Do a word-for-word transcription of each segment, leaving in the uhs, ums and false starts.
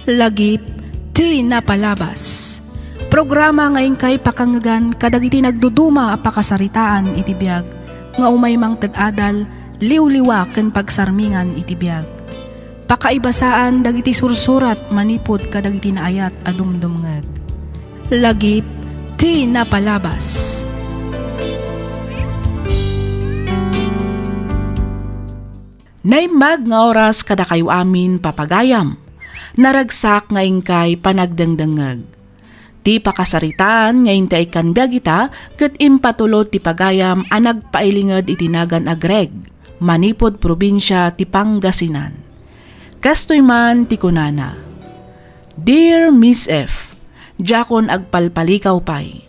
Lagip ti napalabas. Programa nga inkay pakangngegan kadagiti nagduduma a pakasaritaan iti biag nga umay mangted adal, liwliwa ken pagsarmingan iti biag. Pakaibasaan dagiti sursurat manipud kadagiti naayat a dumdumngeg. Lagip ti napalabas. Naimbag nga oras kadakayo amin, papagayam. Naragsak nga inkay panagdengdengngeg. Ti pakasaritaan nga inti ay ikkan biag ita ket impatulod ti pagayam a nagpailinged iti nagan a Greg, manipud probinsia ti Pangasinan. Kastoy man ti kunana, "Dear Miss F, diakon agpalpalikaw pay.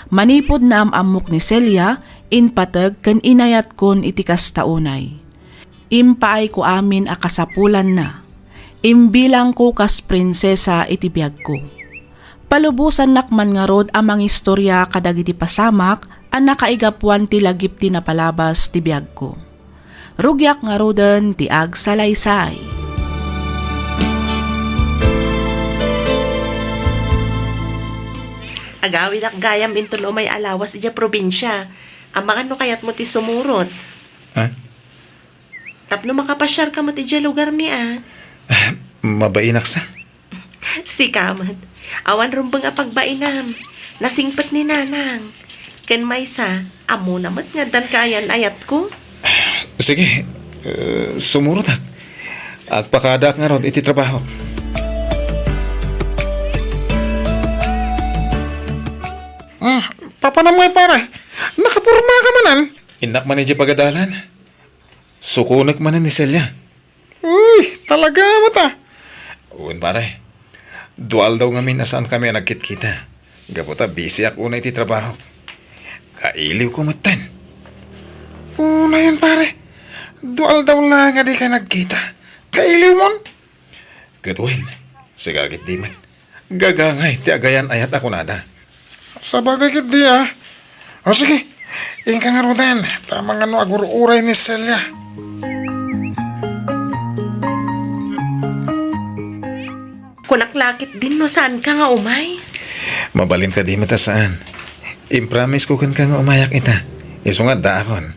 Manipud naam-ammok ni Celia, impateg ken inayatkon iti kasta unay. Impaayko amin a kasapulanna. Imbilangko kas prinsesa iti biagko. Palubosannak man ngarud a mangistoria kadagiti pasamak a nakaigapuan ti lagip ti napalabas ti biagko." Rugiak ngaruden ti agsalaysay. Agawidak gayam inton umay a lawas idiay probinsia. Amangan no kayatmo ti sumurot. Ah? Tapno makapasiarka met idiay lugarmi, a. Mabainak sa. Sika met. Awan rumbeng a pagbainam. Nasingpet ni Nanang. Ken maysa, ammona met nga addan kaayan-ayatko. Sige, eh, sumurotak. Agpakadaak ngarud iti trabaho. Ah, papanam ngay, pare? Nakaporma ka manen? Innak man idiay pagadalan. Sukonek manen ni Celia. Uy, talaga met, a. Wen, pare. Dua aldaw ngamin a saan kami a nagkitkita. Gapu ta bisiak unay iti trabaho. Kailiwko metten. Unayen, pare. Dua aldaw laeng a dikay nagkita. Kailiwmon? Ket wen, sika ketdi met. Gagangay ti agayan-ayat a kunada. Sabagay ketdi, a. O sige, inka ngaruden, ta amangan no agur-uray ni Celia. Kunak la ketdin no saanka nga umay. Mabalin kadi met a saan. Impromisesko kenka nga umayak ita. Isu nga addaakon.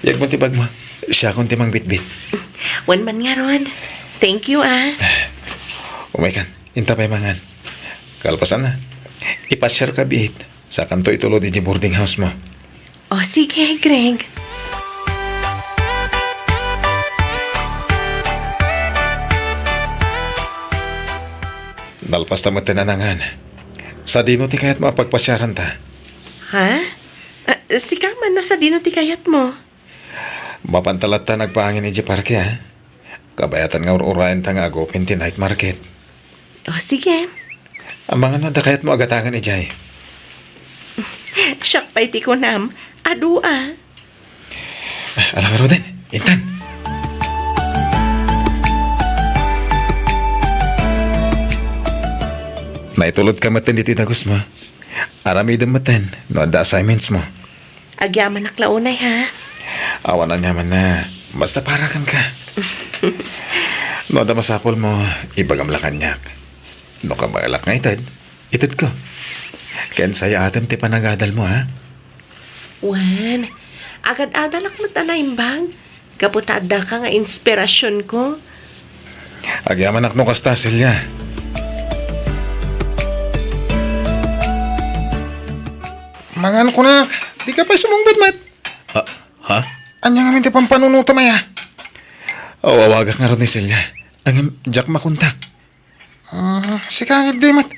Yegmo ti bagmo. Siakon ti mangbitbit. Wen man ngarud. Thank you, a. Umaykan. Inta pay mangan. Kalpasanna, ipasiarka biit. Sakanto itulod idiay boarding house mo. O, sige, Greg. Nalpasta metten a nangan. Sadino ti kayatmo a pagpasiaranta? Ha? Ah, sika man no sadino ti kayatmo? Mapanta latta nga agpaangin idiay parke, a. Kabayatan nga ur-urayenta nga ag-open ti night market. O, sige. Amangan no adda kayatmo a gatangen idiay. Siak pay ti kunam, adu a. Ah, ala ngaruden, intan. Naitulodka metten ditoy dagusmo. Aramidem metten no adda assignments mo. Agyamanak la unay, ha? Awan aniamanna. Basta para kenka. No adda masapulmo, ibagam la kaniak. No kabaelak nga ited, itedko. Ken sayaatem ti panagadalmo, ha? Wen, agad-adalak met a naimbag. Gapu ta addaka nga inspirasionko. Agyamanak no kasta, Celia. Mangan kunak, dika pay sumungbat met. Ah, ha? Ania ngamin ti pampanunotam aya? Aw-awagak ngarud ni Celia. Ngem diak makontak. Ah, sika ketdi met.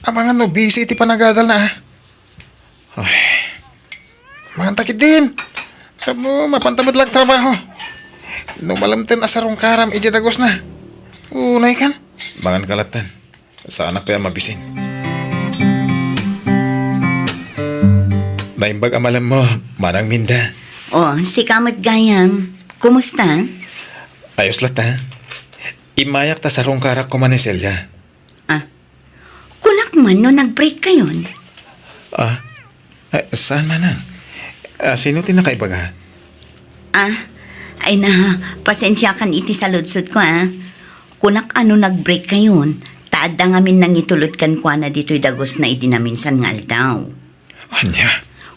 Amangan no busy iti panagadalna, a. Ay. Manganta ketdin. Tapno mapanta met la agtrabaho. No malemten a sarungkaram idiay dagusna. Unaykan. Manganka latta. Saanak pay a mabisin. Naimbag a malemmo, Manang Minda. O, sika met gayam. Kumusta? Ayos latta. Immayak ta sarungkarak koma ni Celia. Ah, kunak man no nag-break-kayon? Ah, eh, saan, Manang? Ah, sino ti nakaibaga? Ah, ay na, pasensiakan iti saludsodko, a. Kunak a no nag-break kayon, ta adda ngamin nangitulod kenkuana ditoy dagusna idi naminsan nga aldaw. Ania?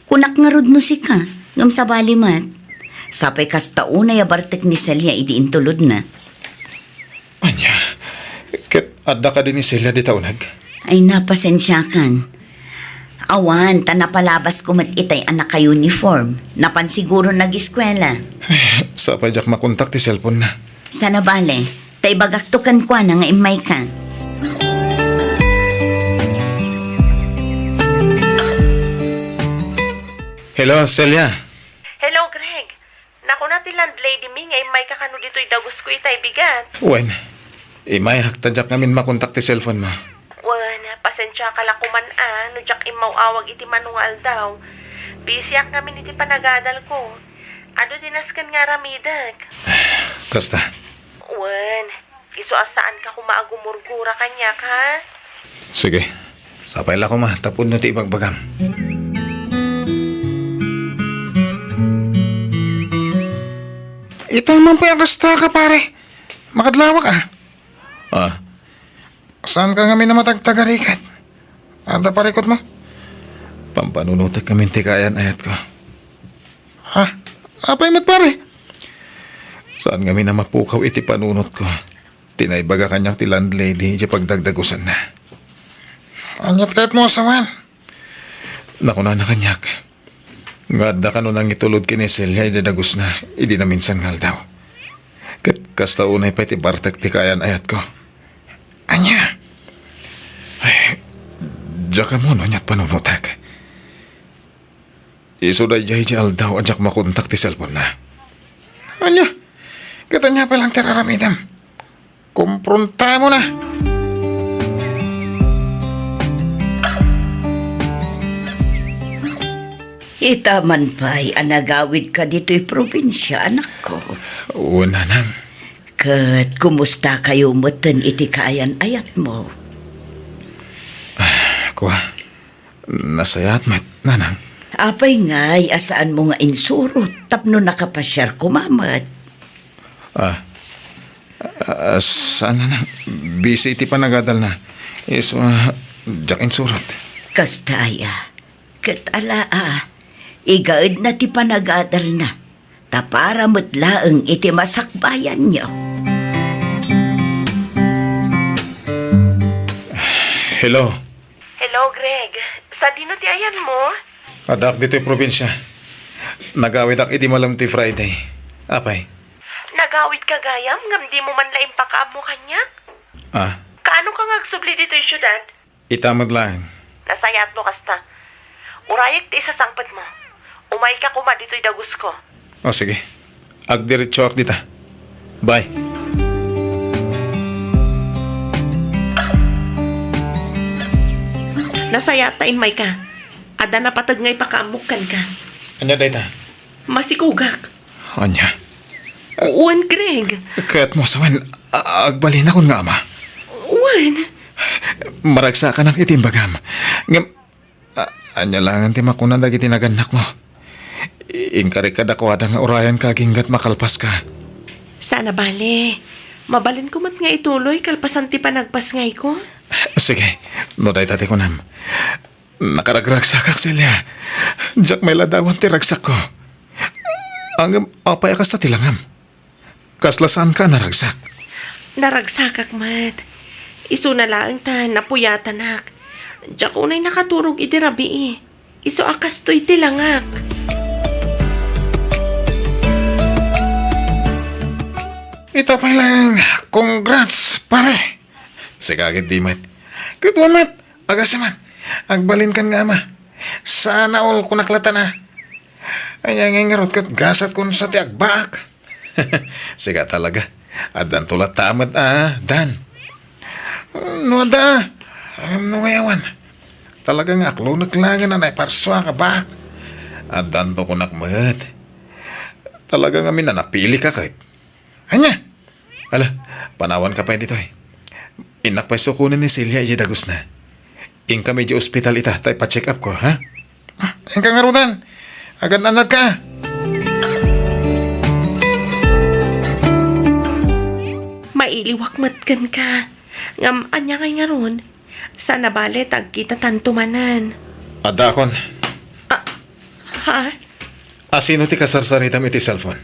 Kunak ngarud no sika, ngem sabali met. Sapay kasta unay a bartek ni Celia idi intulodna. Ania? Ket adda kadi ni Celia dita uneg? Ay, napasensiakan. Awan, ta napalabasko met itay a naka-uniform. Napan siguro nagiskuela. Sapay diak makontak ti cellphone-na. Sana bale, ta ibagakto kenkuana nga immayka. Hello, Celia. Hello, Greg. Nakuna ti landlady mi nga immayka kano ditoy dagusko itay bigat. Wen, immayak ta diak ngamin makontak ti cellphone-mo. Wen, pasensiaka la koman a no diak immaw-awag iti mano nga aldaw. Busyak ngamin iti panagadalko. Adu ti nasken nga aramidek. Kasta. Wen, isu a saanka koma a gumurgura kaniak, ha? Sige. Sapay la koma, ta pudno ti ibagbagam. Ita man pay a kastaka, pare. Makadlawak, a. Ah. Saanka ngamin a matagtagarikat? Adda parikutmo? Pampanunotek ngamin ti kaayan-ayatko. Ha? Apay met, pare? Saan ngamin a mapukaw iti panunotko ti naibaga kaniak ti landlady idiay pagdagdagusanna. Aniat kayatmo a sawen? Nakunana kaniak nga adda kano nangitulod ken ni Celia idiay dagusna idi naminsan nga aldaw. Ket kasta unay pay ti bartek ti kaayan-ayatko. Ania? Ay, diak ammo no aniat panunotek. Isu daydiay ti aldaw a diak makontak ti cellphone-na. Ania? Ket ania pay laeng ti ar-aramidem? Komprontamona. Ita man pay a nagawidka ditoy probinsia, anakko. Wen, nanang. Ket kumustakayo metten iti kaayan-ayatmo? Ah, kua. Nasayaat met, nanang. Apay ngay a saanmo nga insurot tapno nakapasiar koma met? Ah, ah, saan, nanang. Busy iti panagadalna. Isu a diak insurot. Kasta aya. Ket ala a, igaedna ti panagadalna. Ta para met laeng iti masakbayanyo. Hello. Hello, Greg. Sadino ti ayanmo? Addaak ditoy probinsia. Nagawidak idi malem ti Friday. Apay? Nagawidka gayam ngem dimo man la impakaammo kaniak? Ah. Kaanoka nga agsubli ditoy siudad? Ita met laeng. Nasayaatmo kasta. Urayek ti isasangpetmo. Umayka koma ditoy dagusko. O, sige. Agdiretsoak dita. Bye. Nasayaat ta immayka. Adda napateg nga ipakaammok kenka. Ania dayta? Masikogak. Ania? Wen, Greg. Kayatmo a sawen, a-, agbalinakon nga ama? Wen. Maragsakanak iti imbagam. Ngem, a-, ania laengen ti makuna dagiti nagannakmo? I-, inkarik kadakuada nga urayanka agingga ta makalpaska. Saan a bale. Mabalinko met nga ituloy kalpasan ti panagpasngayko. Sige, no dayta ti kunam. Nakaragragsakak, Celia. Diak mailadawan ti ragsakko. Ngem apay a kasta ti langam? Kasla saanka a naragsak? Naragsakak met. Isuna laeng ta napuyatanak. Diak unay nakaturog idi rabii. Isu a kastoy ti langak. Ita pay laeng, congrats, pare. Sika ketdi met. Ket wen met, agasem man. Agbalinkan nga ama. Sana all, kunak latta. Ania ngay ngarud ket gasatko sa ti agbaak. Sika talaga. Addanto latta met, a, Dan. No adda, no ngay awan. Talaga nga aklonek laengen a naiparsuak a baak. Addanto kunak met. Talaga ngamin a napilika ket. Ania? Ala, panawanka pay ditoy. Innak pay sukonen ni Celia idiay dagusna. Inkami idiay ospital ita ta ipa-check up ko, ha? Ah, inka ngaruden. Agan-annadka. Iliwak met kenka. Ngem ania ngay ngarud? Saan a bale ta agkitatanto manen. Adakon. Ah, ha? Asino ti kasarsaritam iti cellphone?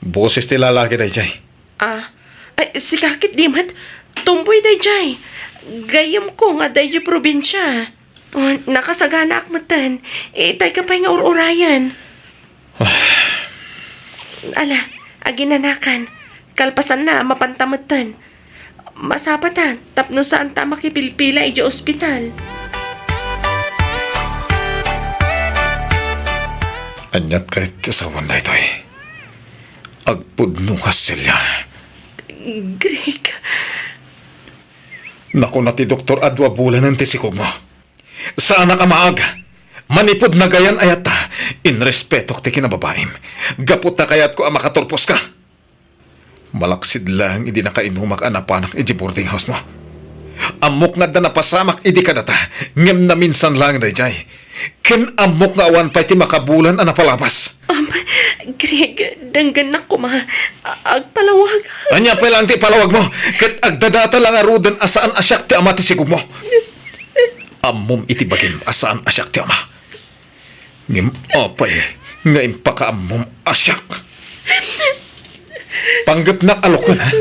Boses ti lalaki daydiay. Ah, ay, sika ket di met. Tumboy daydiay. Gayyemko nga daydiay probinsia. Oh, nakasaganaak metten. Itay ka pay nga ur-urayen. Ala, aginanakan. Kalpasanna, mapanta metten. Masapata, tapno saanta a makipilpila idiay ospital. Aniat kayat ti asawan daytoy? Agpudno kas, Celia. Greg. Nakuna ti doktor a dua bulanen ti sikogmo. Saanak a maag. Manipud nagayan ayatta, inrespetok ti kinababaim. Gapu ta kayatko a makaturposka. Malaksid laeng idi nakainumak a napanak idiay boarding house mo. Ammok nga adda napasamak idi kadata, ngem naminsan laeng daydiay. Ken ammok nga awan pay ti makabulan a napalabas. Um, Greg, denggennak koma. A-, agpalawag. Ania pay laeng ti ipalawag mo? Ket agdadata la ngaruden a saan a siak ti ama ti sikog mo. Ammom iti bagim a saan a siak ti ama. Ngem apay nga impakaammom a siak? Panggepnak a lokon, ha?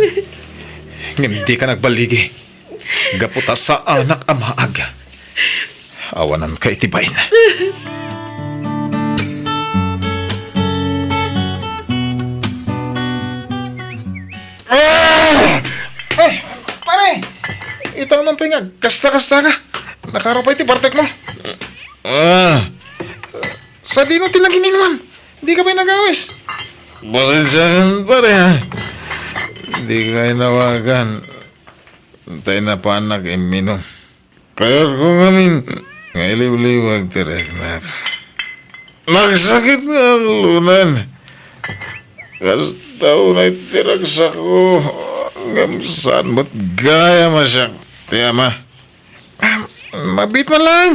Ngem dika nagballigi. Gapu ta saanak a maag. Awananka iti bain. Ah! Ay, pare! Ita man pay nga kasta-kasta ka. Nakaraw pay ti bartek mo. Ah. Sadino ti nagininuam? Di ka pay nagawis? Pasensiakan, pare, ha? Di ka inawagan. Tay napanak imminum. Kayatko ngamin nga iliwliwag ti riknak. Nagsakit nga aglunan. Kasta unay ti ragsakko, ngem saan met gayam a siak ti ama. Ah, mabiit man laeng.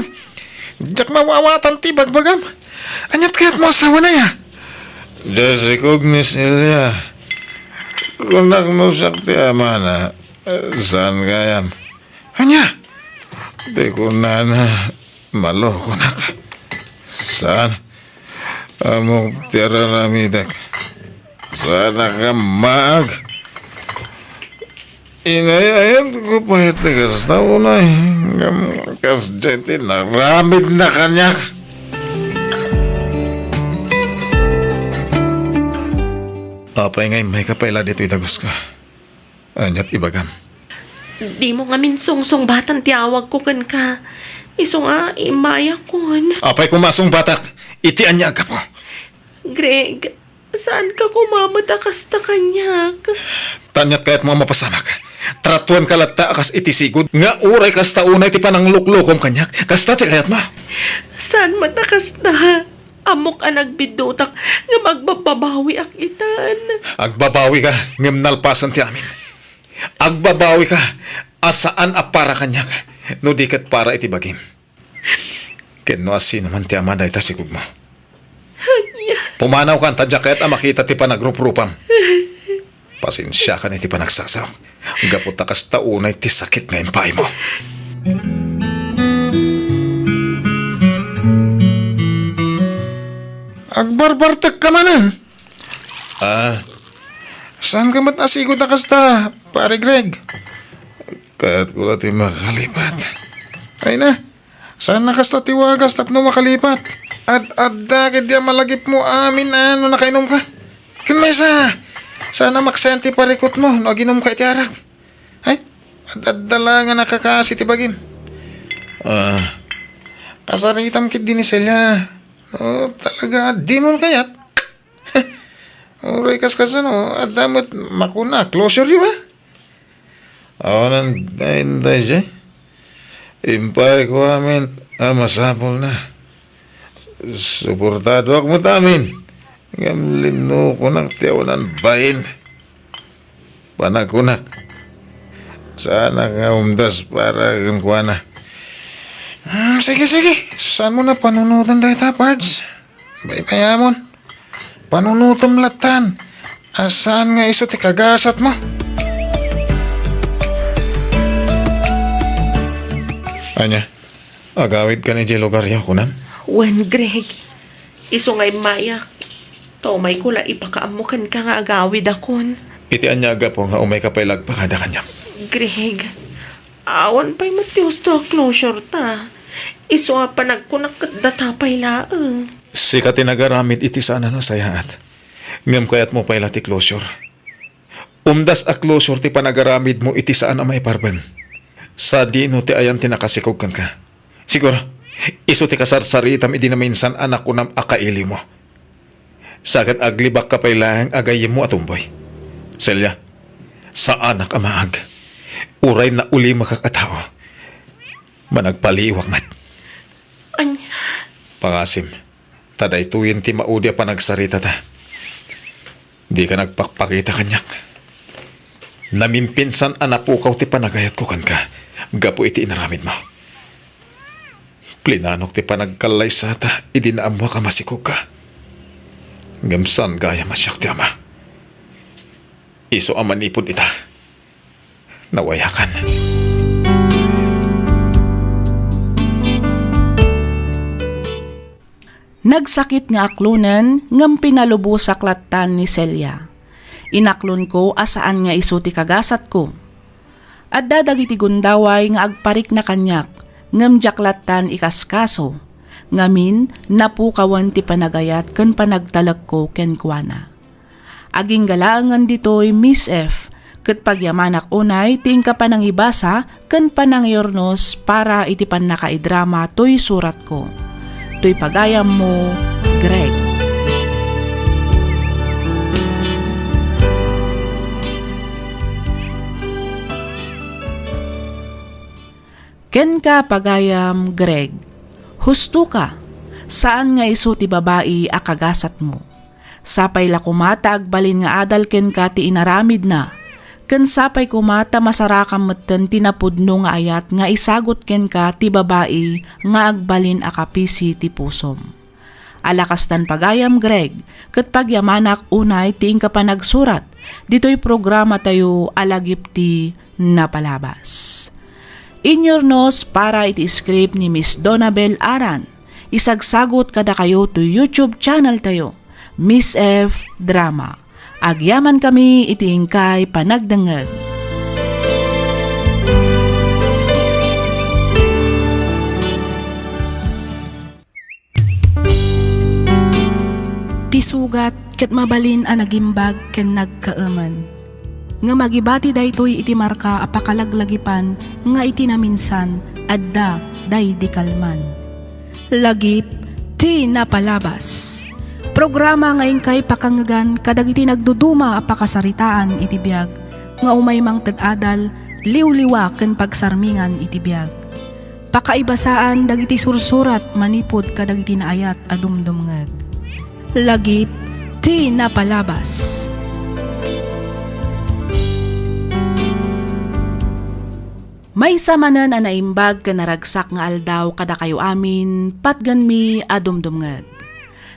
Diak maawatan ti ibagbagam. Aniat kayat mo a sawen aya? Diay sikog ni Celia. Kunak no siak ti amana, saan gayam. Ania? Ti kunana, malokonak. Saan? Ammok ti ar-aramidek. Saanak a maag. Inay-ayatko pay ti kasta unay. Ngem kasdiay ti inaramidna kaniak. Apay nga immayka pay la ditoy daguska? Aniat ibagam? Dimo ngamin sungsungbatan ti awagko kenka. Isu nga immayakon. Apay koma a sungbatak? Iti ania a gapu? Greg, saanka koma met a kasta kaniak? Ta aniat kayatmo a mapasamak? Tratuanka latta a kas iti sigud nga uray kasta unay ti panangluklokom kaniak. Kasta ti kayatmo? Saan met a kasta? Ammok a nagbiddutak ngem agbabbabawiak itan. Agbabawika, ngem nalpasen ti amin. Agbabawika a saan a para kaniak, no di ket para iti bagim. Ken no asino man ti ama dayta sikogmo. Ania? Pumanawkan ta diak kayat a makita ti panagruprupam. Pasensiakan iti panagsasaok. Gapu ta kasta unay ti sakit nga impaaymo. Agbarbartekka manen? Ah. Saanka met a sigud a kasta, Pare Greg? Kayatko la ti makalipat. Ay na, saan a kasta ti wagas tapno makalipat. Ad-adda ketdi a malagipmo amin a no nakainumka. Ken maysa, saan a maksayan ti parikutmo no aginumka iti arak. Ay, ad-adda la nga nakakaasi ti bagim. Ah, kasaritam ketdi ni Celia. Oh, talaga, di mo kayat. Uray kaskasano, adda met makuna, closure you, ha? Awanan bain daydiay. Impayko amin a masapulna. Suportadoak met amin. Ngem linnukonak ti awanan bain. Panagkunak, saanak nga umdas para kenkuana. Hmm, sige, sige. Saanmo a panunoten dayta, Pards? Baybayamon. Panunotem lattan a saan nga isu ti kagasatmo. Ania? Agawidkan idiay lugaryo, kunam? Wen, Greg. Isu nga immayak. Ta umayko la ipakaammo kenka nga agawidakon. Iti ania a gapu nga umayka pay la agpakada kaniak? Greg, awan pay met ti husto a closure ta. Isu a panagkunak ket data pay laeng. Sika ti nagaramid iti saan a nasayaat. Ngem kayatmo pay la ti closure. Umdas a closure ti panagaramidmo iti saan a maiparbeng. Sadino ti ayan ti nakasikog kenka? Siguro, isu ti kasarsaritam idi naminsan a nakunam a kailimo. Sa ket aglibakka pay laeng a gayyemmo a tumboy. Celia, saanak a maag. Uray naulimakak a tao, managpaliiwak met. Ania? Pangasim. Ta daytoyen ti maudi a panagsaritata. Dika nagpakpakita kaniak. Namimpinsan a napukaw ti panagayatko kenka gapu iti inaramidmo. Plinanok ti panagkallaysata idi naammoak a masikogka. Ngem saan gayam a siak ti ama. Isu a manipud ita, nawayakan. Nagsakit nga aklonen ngem pinalubosak lattan ni Celia. Inaklonko a saan nga isu ti kagasatko. Adda dagiti gundaway nga agparikna kaniak, ngem diak lattan ikaskaso. Ngamin, napukawen ti panagayat ken panagtalekko kenkuana. Agingga laengen ditoy, Miss F, ket pagyamanak unay ti inka panangibasa ken panangiyurnos para iti pannakaidrama toy suratko. Toy pagayammo, Greg. Kenka, pagayam Greg, hustoka, saan nga isu ti babai a kagasatmo. Sapay la koma ta agbalin nga adal kenka ti inaramidna, ken sapay koma ta masarakam metten ti napudno nga ayat nga isagut kenka ti babai nga agbalin a kapisi ti pusom. Alakastan pagayam, Greg, ket pagyamanak unay ti inka panagsurat ditoy programatayo a Lagip ti Napalabas. Inyurnos para iti script ni Miss Donabel Aran. Isagsagut kadakayo toy YouTube channel tayo, Miss F Drama. Agyamankami iti inkay panagdengngeg. Ti sugat ket mabalin a nagimbag ken nagkaemen. Ngem agibati daytoy iti marka a pakalaglagipan nga iti naminsan adda daydi kalman. Lagip ti Napalabas. Programa nga inkay pakangngegan kadagiti nagduduma a pakasaritaan iti biag nga umay mangted adal, liwliwa ken pagsarmingan iti biag. Pakaibasaan dagiti sursurat manipud kadagiti naayat a dumdumngeg. Lagip ti Napalabas. Maysa manen a naimbag ken naragsak nga aldaw kadakayo amin, patgenmi a dumdumngeg.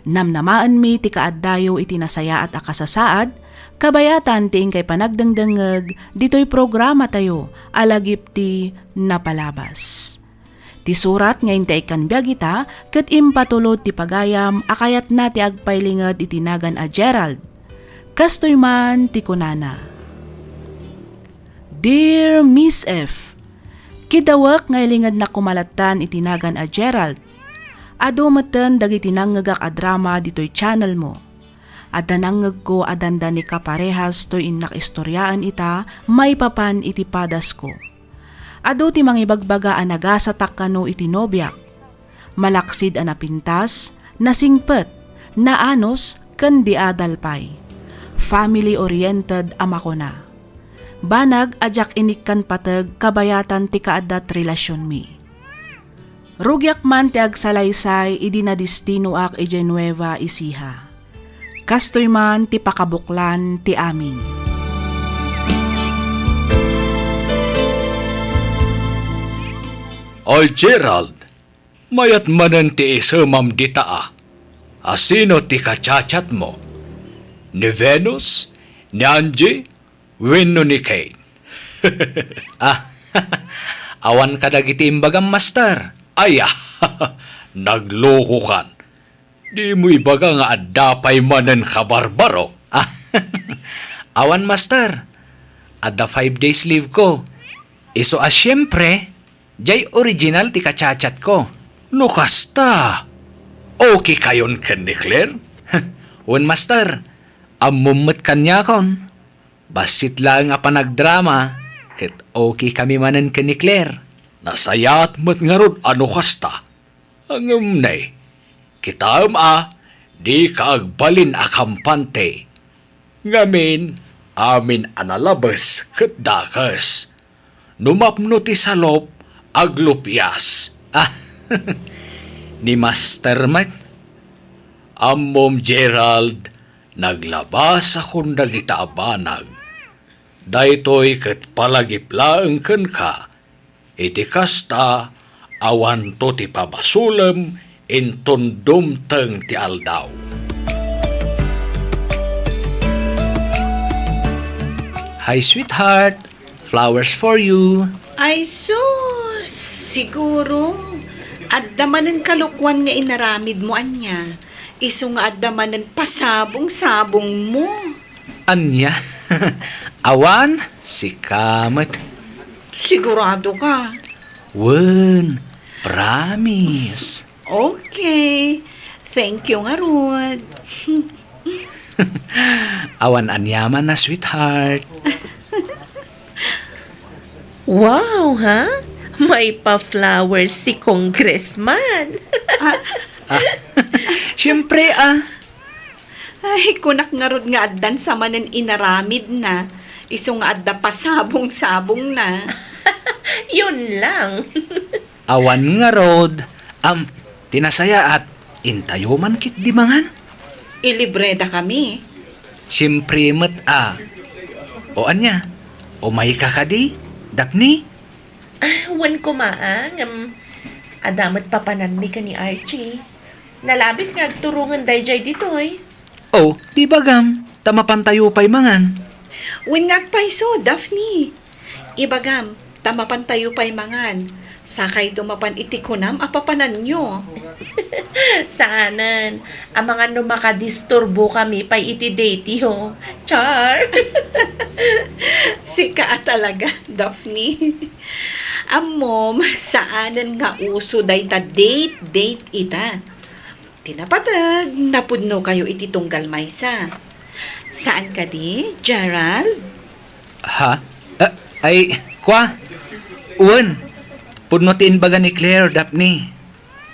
Namnamaenmi ti kaaddayo iti nasayaat a kasasaad, kabayatan ti inkay panagdengdengngeg ditoy programatayo a Lagip ti Napalabas. Ti surat nga intay ikkan biag ita ket impatulod ti pagayam a kayatna ti agpailinged iti nagan a Gerald. Kastoy man ti kunana, Dear Miss F, kidawek nga ilingednak koma lattan iti nagan a Gerald. Adu metten dagiti nangngegak a drama ditoy channel mo. Adda nangngegko a dandani kaparehas toy innak istoriaen ita maipapan iti padasko. Adu ti mangibagbaga a nagasatak kano iti nobiak. Malaksid a napintas, nasingpet, naanus, ken di adal pay. Family-oriented a makuna. Banag a diak inikkan pateg kabayatan ti kaaddat relasionmi. Rugiak man ti agsalaysay idi nadistinoak idiay Nueva Ecija. Kastoy man ti pakabuklan ti amin. Oy, Gerald, mayat manen ti isemam dita a. Asino ti kachatchatmo? Ni Venus? Ni Angie? Wenno ni Kate? Ah, Awan kadagiti imbagam, Master. Aya, naglokokan. Dimo ibaga nga adda pay manen kabarbaro. Ah, awan, Master. Adda five days leave ko. Isu a siempre, jay original ti ka-chat-chat ko. No kasta, okay kayon ken ni Claire? Wen, Master. Ammom met kaniakon. Bassit laeng a panagdrama, ket okay kami manen ken ni Claire. Nasayaat met ngarud a no kasta. Ngem ne, kitaem a, dika agbalin a kampante. Ngamin, amin a nalabes ket dakes. No mapno ti salop, aglupias. Ah, ni Master met. Ammom, Gerald, naglabasakon dagita a banag. Daytoy ket palagip laeng kenka, iti kasta, awanto ti pabasolem inton dumteng ti aldaw. Hi, sweetheart. Flowers for you. Ay, sus! Siguro, adda manen kalokuan nga inaramidmo ania. Isu nga adda manen pasabong-sabongmo. Ania? Awan, sika met. Sigurado ka? Wen, promise. Okay. Thank you ngarud. Awan aniaman a, sweetheart. Wow, ha? May pa-flowers si Congressman. Ah, siyempre, ah. Ay, kunak ngarud nga addan sa manen inaramidna. Isu nga adda pasabong-sabongna. Yun lang. Awan ngarud, am, ti nasayaat, intayo man ketdi mangan? Ilibreda kami. Siempre met a. O ania, umayka kadi, Daphne? Ah, wen koma, ngem adda met papananmi ken ni Archie. Nalabit nga agturongen daydiay ditoy. O, di bagam, ta mapantayo pay mangan. Wen nga agpayso, Daphne. Ibagam, ta mapantayo pay mangan. Sakayto mapan iti kunam a papananyo. Saanen, amangan no makadisturbo kami pay iti date yo. Char! Sika a talaga, Daphne. Ammom, saanen nga uso dayta date-date ita. Ti napateg, napudnokayo iti tunggal maysa. Saan kadi, Gerald? Ha? Ah, ay, kua? Wen, pudno ti imbaga ni Claire, Daphne.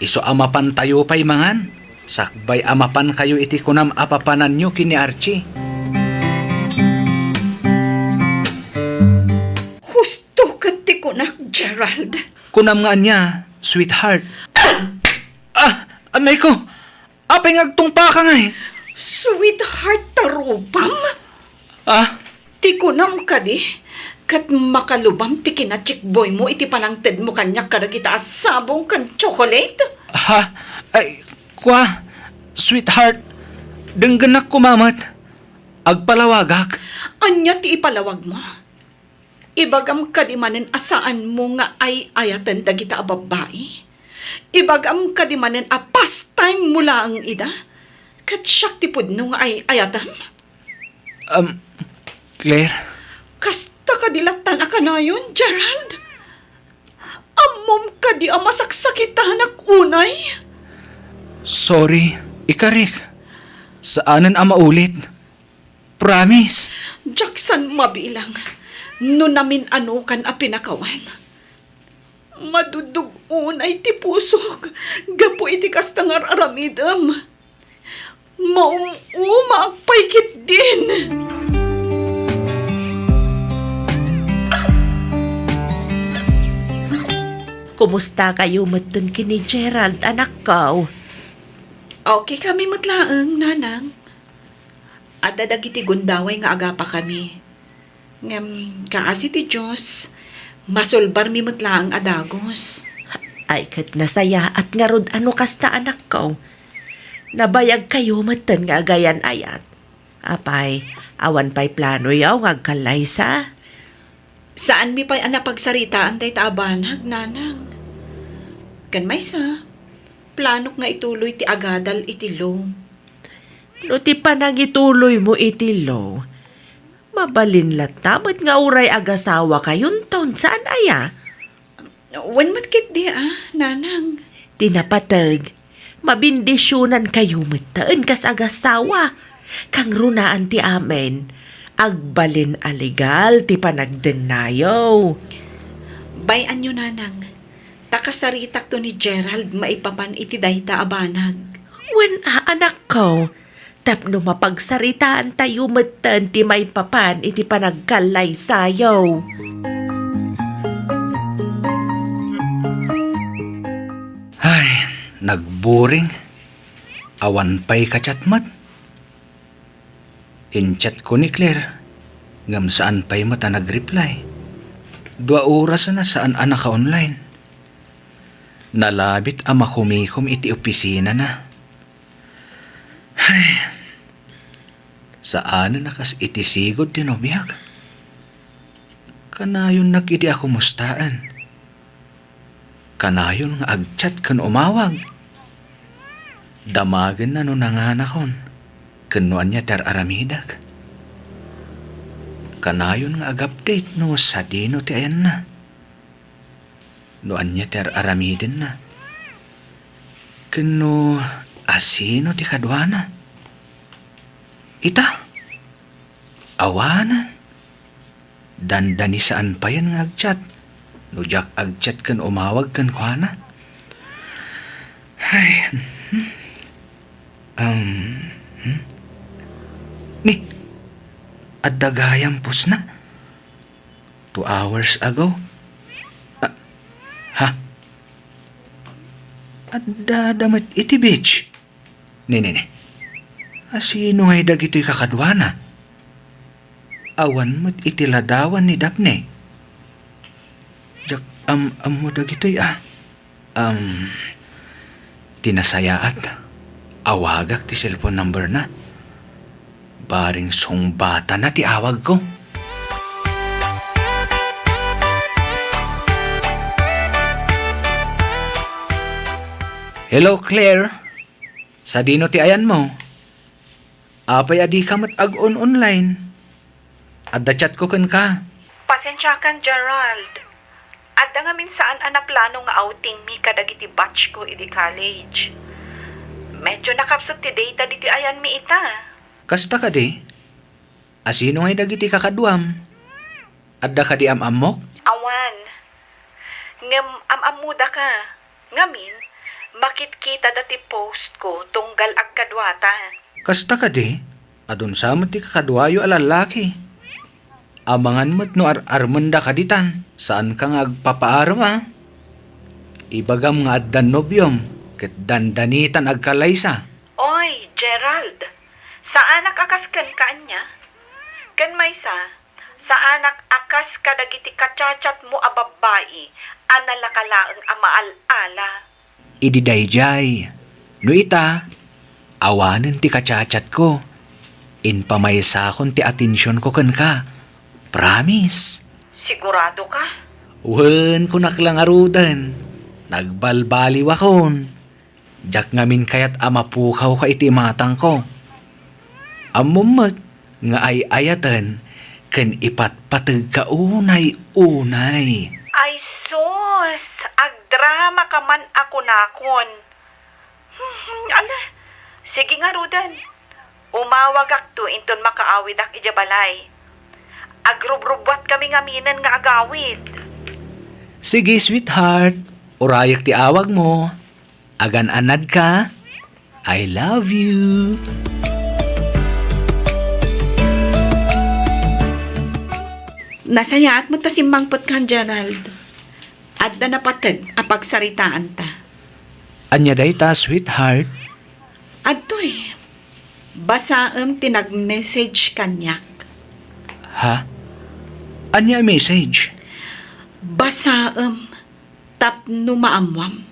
Isu a mapantayo pay mangan, sakbay a mapankayo iti kunam a papananyo ken ni Archie. Husto ket ti kunak, Gerald. Kunam nga ania, sweetheart? Ah, anay ko! Apay nga agtungpaka ngay? Sweetheart ta rupam? Ah? Ti kunam kadi, ket makalubam ti kinachikboymo iti panangtedmo kaniak kadagita a sabong ken chocolate? Ha? Ay, kua, sweetheart, denggenak koma met. Agpalawagak. Ania ti ipalawagmo? Ibagam kadi manen a saanmo nga ay-ayaten dagita a babbai? Ibagam kadi manen a pastime mo laeng ida? Ket siak ti pudno nga ay-ayatem? Um, Claire? Kasta kadi lattan a kanayon, Gerald? Ammom kadi a masaksakitanak unay? Sorry, ikarik. Saanen a maulit. Promise. Diak san mabilang no namin-anokan a pinakawan. Madudug unay ti pusok gapu iti kasta nga ar-aramidem. Maum-umaak pay ketdin. Kumusta kayo metten ken ni Gerald, anakko? Okay kami met laeng, Nanang. Adda dagiti gundaway nga agapakami. Ngem, kaasi ti Dios, masulbarmi met laeng a dagus. Ay, ket nasayaat ngarud a no kasta, anakko. Nabayagkayo metten nga agayan-ayat. Apay, awan pay planoyo nga agkallaysa? Saanmi pay a napagsaritaan dayta a banag, nanang. Ken maysa, planok nga ituloy ti agadal iti Lo. No ti panangituloymo iti Lo, mabalin latta met nga uray agasawakayonton, saan aya? Wen met ketdi a, nanang. Ti napateg, mabendisionankayo metten kas agasawa. Kangrunaan ti amin, agbalin a legal ti panagdennayo. Bay-anyo, nanang, ta kasaritakto ni Gerald maipapan iti dayta a banag. Wen a, anakko, tapno mapagsaritaantayo metten ti maipapan iti panagkallaysayo. Ay, nagboring. Awan pay ka-chat met. In-chat ko ni Claire, ngem saan pay met a nag-reply. Dua oras a saan a naka-online. Nalabit a makumikom iti opisinana. Ay, saanen a kas iti sigud ti nobiak. Kanayonnak idi a kumustaen. Kanayon nga ag-chat ken umawag. Damagenna no nanganakon ken no ania ti ar-aramidek. Kanayon nga ag-update no sadino ti ayanna, no ania ti ar-aramidenna, ken no asino ti kaduana. Ita, awanen. Dandani saan payen nga ag-chat no diak ag-chat ken umawag kenkuana. Ay, hmm. Um, hmm? Ni, adda gayam pusna? Two hours ago? Ah, ha? Adda da met iti beach? Ni, ni, ni. Asino ngay dagitoy kakaduana? Awan met iti ladawan ni Daphne. Diak am-ammo dagitoy a. Am, ti nasayaat, awagak ti cellphone number na. Bareng sungbatana ti awagko. Hello, Claire. Sadino ti ayanmo? Apay a dika met ag-on-online? Adda chatko kenka. Pasensiakan, Gerald. Adda ngamin saan a naplano nga outing mi kadagiti batch ko idi college. Medyo nakapsut ti data ditoy ayanmi ita. Kasta kadi? Asino ngay dagiti kakaduam? Adda kadi am-ammok? Awan. Ngem am-ammodaka. Ngamin, makitkitada ti post ko tunggal agkaduata. Kasta kadi? Adun sa met ti kakaduayo a lallaki. Amangan met no ar-armenda kaditan. Saanka nga agpapaarem a? Ibagam nga addan nobiom ket dandanitan agkallaysa. Oy, Gerald, saanak a kas kenka ania? Ken maysa, saanak a kas kadagiti kachatchatmo a babbai a nalaka laeng a maal-ala. Idi daydiay, no ita, awanen ti kachatchatko. Impamaysakon ti atensionko kenka. Promise. Siguradoka? Wen, kunak la ngaruden. Nagbalbaliwakon. Diak ngamin kayat a mapukawka iti imatangko. Ammom met nga ay-ayaten ken ipatpategka unay-unay. Ay sus, agdramaka man a kunakon. Hmm, ala, sige ngaruden. Umawagakto inton makaawidak idiay balay. Agrubrubbuatkami ngaminen nga agawid. Sige, sweetheart. Urayek ti awagmo. Agan-anadka. I love you. Nasayaat met ta simmangpetkan, Gerald. Adda napateg a pagsaritaanta. Ania dayta, sweetheart? Adtoy, basaem ti nag-message kaniak. Ha? Ania a message? Basaem tapno maammuam.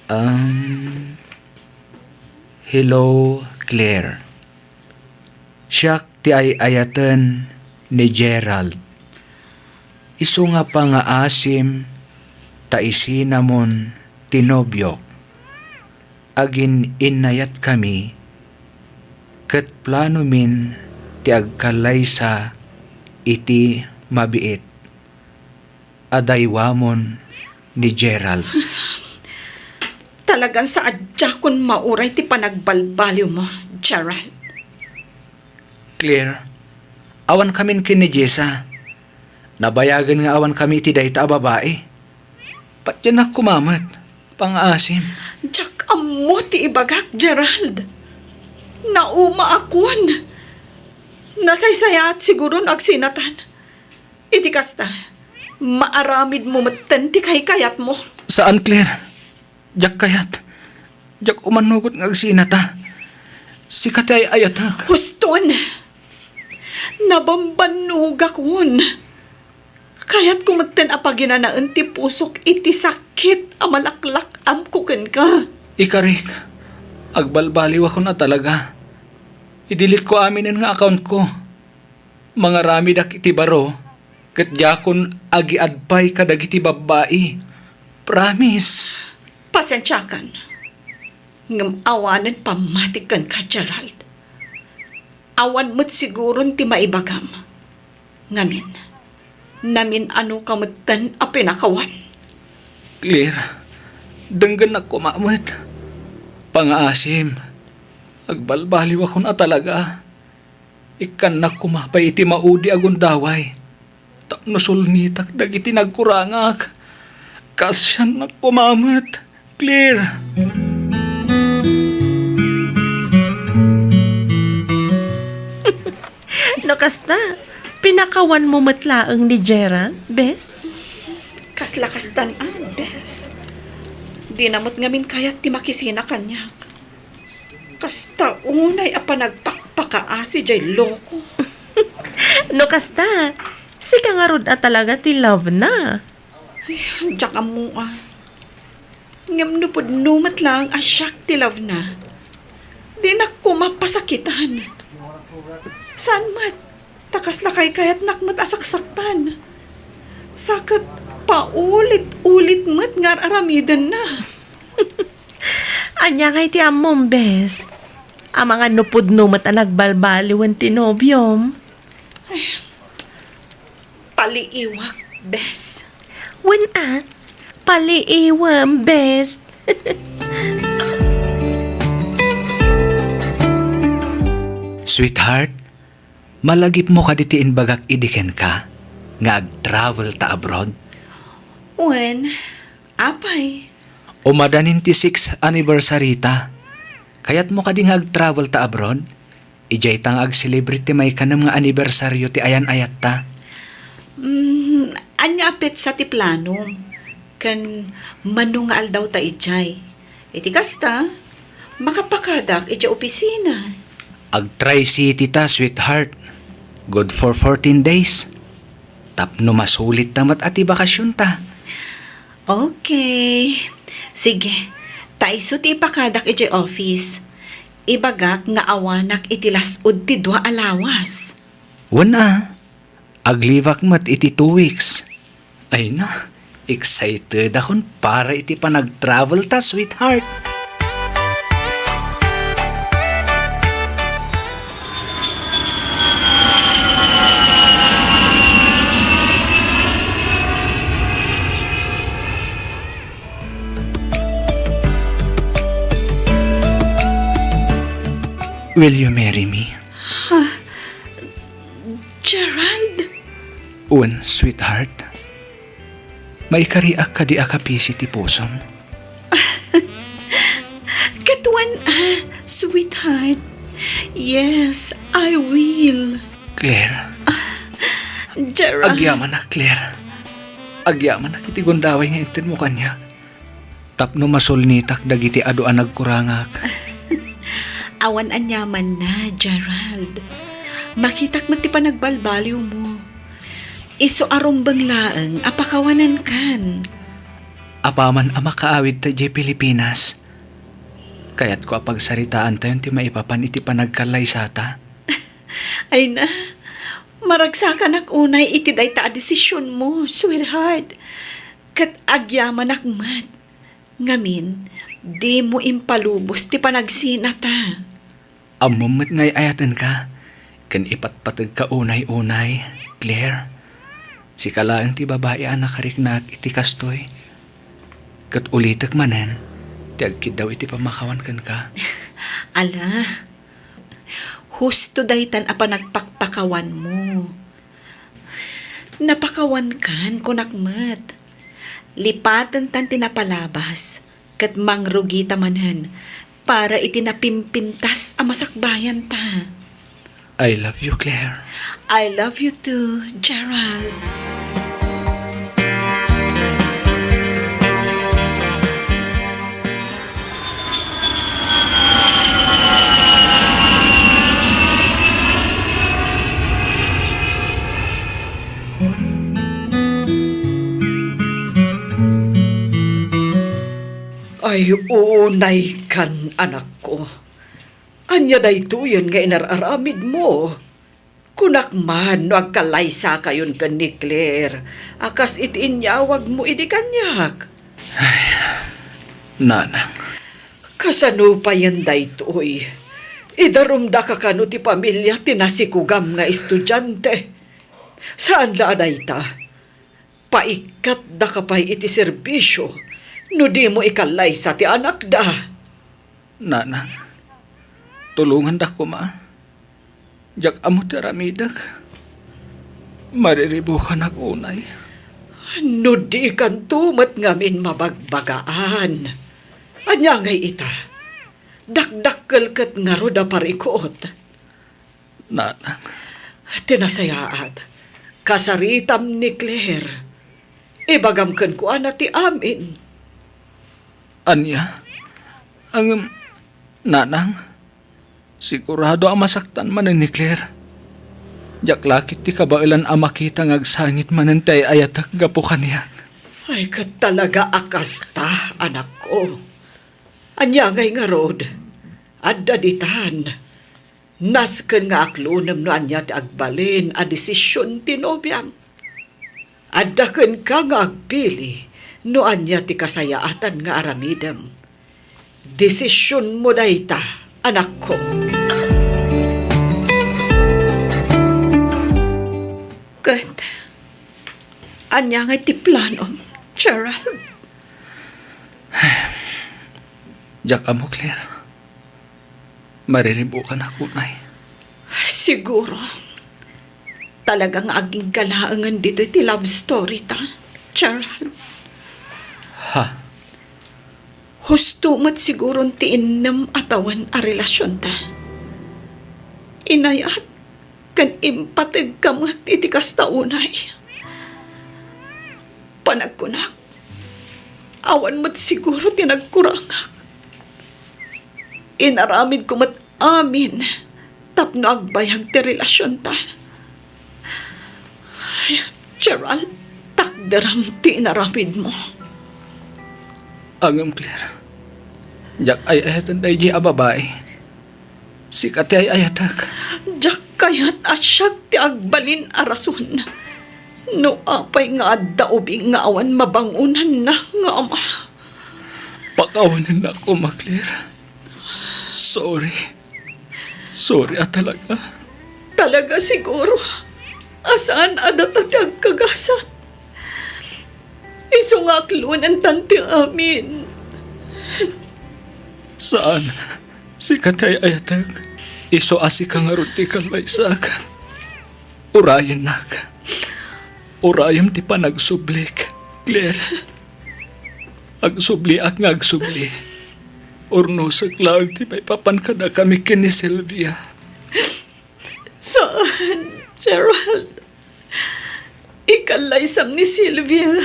Um, hello, Claire. Siak ti ay-ayaten ni Gerald. Isu nga pangaasim ta isinamon ti nobiok. Agin-innayatkami, ket planomin ti agkallaysa iti mabiit a daywamon ni Gerald. Talagan saadiakon mauray ti panagbalbaliwmo, Gerald. Claire, awankamin ken ni Jessa. Nabayagen nga awankami iti dayta a babai. Patiennak koma met, pangaasim. Diak ammo ti ibagak, Gerald. Naumaakon. Nasaysayaat siguro no agsinatan. Iti kasta, maaramidmo metten ti kaykayatmo. Saan, Claire. Diak kayat. Diak umanugot nga agsinata. Sika ti ay-ayatek. Huston! Nabambannogakon. Kayatko metten a paginanaen ti pusok iti sakit a malaklak-amko kenka. Ikarik, agbalbaliwakon a talaga. I-delete ko aminen nga account ko. Mangaramidak iti baro, ket diakon agiad pay kadagiti babbai. Promise. Pasiensiakan. Ngem awanen pammatik kenka, Gerald. Awan met siguron ti maibagam. Ngamin, namin-anoka metten a pinakawan. Claire, denggennak koma met. Pangaasim, agbalbaliwakon a talaga. Ikkannak koma pay iti maudi a gundaway tapno sulnitak dagiti nagkurangak. Kaasiannak koma met, Claire. No kasta, pinakawanmo met laeng ni Gerald, bes? Kasla kastan a, bes. Dina met ngamin kayat ti makisina kaniak. Kasta unay a panagpakpakaasi jay loko. No kasta, sika ngarud a talaga ti love na. Ay, diak ammo a. Ngem no pudno met laeng a siak ti love na, dinak koma pasakitan. Saan met, ta kasla kaykayatnak met a saksaktan. Sa ket paulit-ulit met nga ar-aramidenna. Ania ngay ti ammom, bes? Amangan no pudno met a nagbalbaliwen ti nobiom. Ay, paliiwak, bes. Wen a, paliiwem, bes. Sweetheart, malagipmo kadi ti imbagak idi kenka nga ag-travel ta abroad? Wen, apay? Umadanin ti sixth anniversary ta. Kayatmo kadi nga ag-travel ta abroad? Idiay ta nga ag-celebrate ti maikanem nga anibersario ti ayan-ayatta. Mm, ania a petsa ti planom? Ken mano nga aldaw ta idiay? Iti kasta, makapakadak idiay opisina. Ag-Tri-City ta, sweetheart. Good for fourteen days. Tapno masulit ta met a ti bakasionta. Okay. Sige, ta isu ti ipakadak idiay office. Ibagak nga awanak iti las-ud ti dua a lawas. Wen a, aglibak met iti two weeks. Ay na, excited akon para iti panag-travel ta, sweetheart. Will you marry me? Gerald? Wen, sweetheart. Maikariak kadi a kapisi ti pusom? Ket wen a, sweetheart. Yes, I will. Claire. Gerald. Agyamanak, Claire. Agyamanak iti gundaway nga intedmo kaniak. Tapno masulnitak dagiti adu a nagkurangak. Awan aniamanna, Gerald. Makitak met ti panagbalbaliwmo. Isu a rumbeng laeng a pakawanenkan. Apaman a makaawid ta idiay Pilipinas, kayatko a pagsaritaantayon ti maipapan iti panagkallaysata. Ay na, Maragsakanak unay iti dayta a desisionmo, sweetheart. Ket agyamanak met. Ngamin, dimo impalubos ti panagsinata. Ammom met nga ay-ayatenka, ken ipatpategka unay-unay, Claire. Sika laeng ti babai a nakariknaak iti kastoy. Ket ulitek manen ti agkiddaw iti pammakawan kenka. Ala, husto daytan a panagpakpakawanmo. Napakawankan, kunak met. Lipatentan ti napalabas, ket mangrugita manen para iti napimpintas a masakbayanta. I love you, Claire. I love you too, Gerald. Ay, unaykan, anakko. Ania daytoyen nga inar-aramidmo? Kunak man no agkallaysakayon ken ni Claire a kas iti inyawagmo idi kaniak. Ay, nanang. Kasano payen daytoy? Idarumdaka kano ti pamilia ti nasikugam nga estudiante? Saan la a dayta? Paikkatdaka pay iti serbisio no dimo ikallaysa ti anakda. Nanang, tulongandak koma. Diak ammo ti aramidek. Mariribukanak unay. No dikanto met ngamin mabagbagaan. Ania ngay ita? Dakdakkel ket ngarud a parikut. Nanang. Ti nasayaat, kasaritam ni Claire. Ibagam kenkuana ti amin. Ania? Ngem, nanang, sigurado a masaktan manen ni Claire. Diak la ket ti kabaelan a makita nga agsangit manen ti ay-ayatek gapu kaniak. Ay, ket talaga a kasta, anakko. Ania ngay ngarud? Adda ditan. Nasken nga aklonem no ania ti agbalin a desision ti nobiam. Adda kenka nga agpili no ania ti kasayaatan nga aramidem. Desisionmo dayta, anakko. Ket ania nga ti planom, Gerald? Diak ammo, Claire. Mariribukanak unay. Siguro. Talaga nga agingga laengen ditoy ti love story ta, Gerald. Ha? Husto met siguron ti innem a tawen a relasionta. Inayat ken impategka met iti kasta unay. Panagkunak, awan met siguro ti nagkurangak. Inaramidko met amin tapno agbayag ti relasionta. Ay, Gerald, takderam ti inaramidmo. Ngem, Claire, diak ay-ayaten daydi a babai. Sika ti ay-ayatek. Diak kayat a siak ti agbalin a rason. No apay nga adda ubing nga awan mabangonanna nga ama. Pakawanennak koma, Claire. Sorry. Sorry a talaga. Talaga siguro a saan a data ti agkagasat. Isu nga aklonentan ti amin. Saan. Sika ti ay-ayatek. Isu a sika ngarud ti kallaysak. Urayennak. Urayem ti panagsublik, Claire. Agsubliak nga agsubli. Urnosek laeng ti maipapan kadakami ken ni Sylvia. Saan, Gerald. Ikallaysam ni Sylvia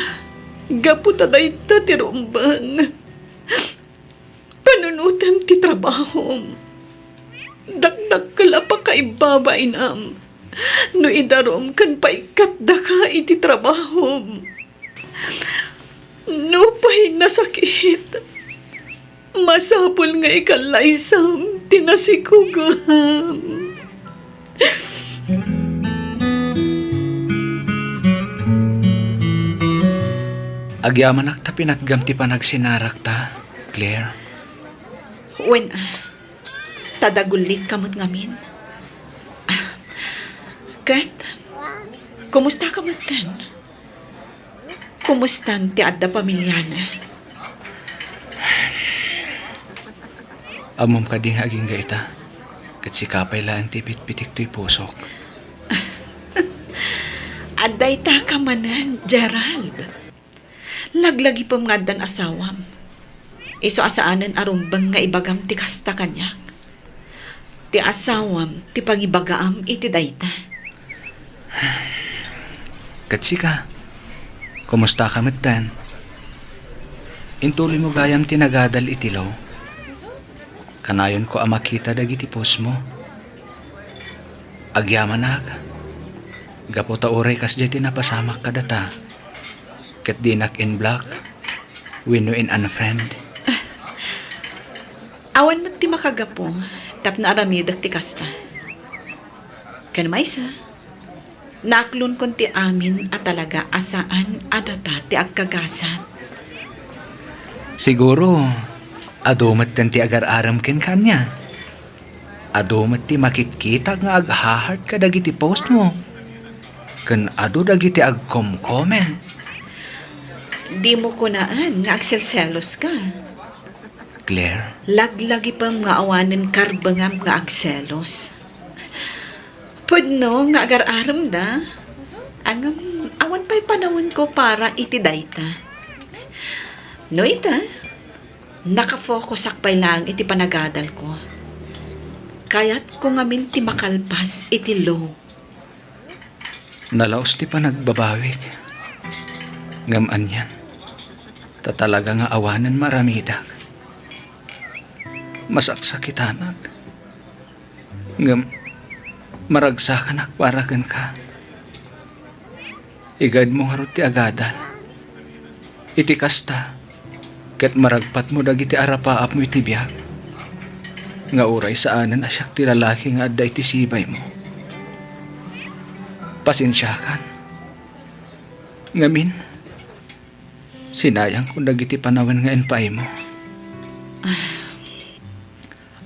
gapu ta dayta ti rumbeng. Panunotem ti trabahom. Dakdakkel a pakaibabainam no idarum ken paikkatdaka iti trabahom. Nupay nasakit, masapul nga ikallaysam ti nasikugam. Agyamanak ta pinatgam ti panagsinarakta, Claire. Wen, ta dagullitka met ngamin. Ket, kumusta ka metten? Kumustan ti adda pamiliana? Ammom kadi nga agingga ita, ket sika pay laeng ti pitpitik toy pusok. Adda ita ka manen, Gerald. Laglagipem nga addan asawam. Isu a saanen a rumbeng nga ibagam ti kasta kaniak. Ti asawam ti pangibagaam iti dayta. Ket sika, kumusta ka metten? Intuloy mo gayam ti nagadal iti law? Kanayonko a makita dagiti post mo. Agyamanak, gapu ta uray kasdiay ti napasamak kadata, ket dinak in-block wenno in-unfriend. Awan met ti makagapu tapno aramidek ti kasta. Ken maysa, naaklonkon ti amin a talaga a saan a data ti agkagasat. Siguro, adu metten ti agar-arem kenka ania. Adu met ti makitkitak nga agha-heart kadagiti post mo. Ken adu dagiti agkom-comment. Dimo kunaen nga agselselos ka. Claire? Laglagipem nga awanen karbengam nga agselos. Pudno nga agar-aremda. Ngem awan pay panawenko para iti dayta. No ita, nakafokusak pay laeng iti panagadalko. Kayatko ngamin ti makalpas iti law. Nalaus ti panagbabawik. Ngem anian, ta talaga nga awanen maaramidak. Masaksakitanak. Ngem maragsakanak para kenka. Igayadmo ngarud ti agadal. Iti kasta, ket maragpatmo dagiti arapaapmo iti biag, nga uray saanen a siak ti lalaki nga adda iti sibaymo. Pasensiakan. Ngamin, sinayangko dagiti panawen nga impaaymo.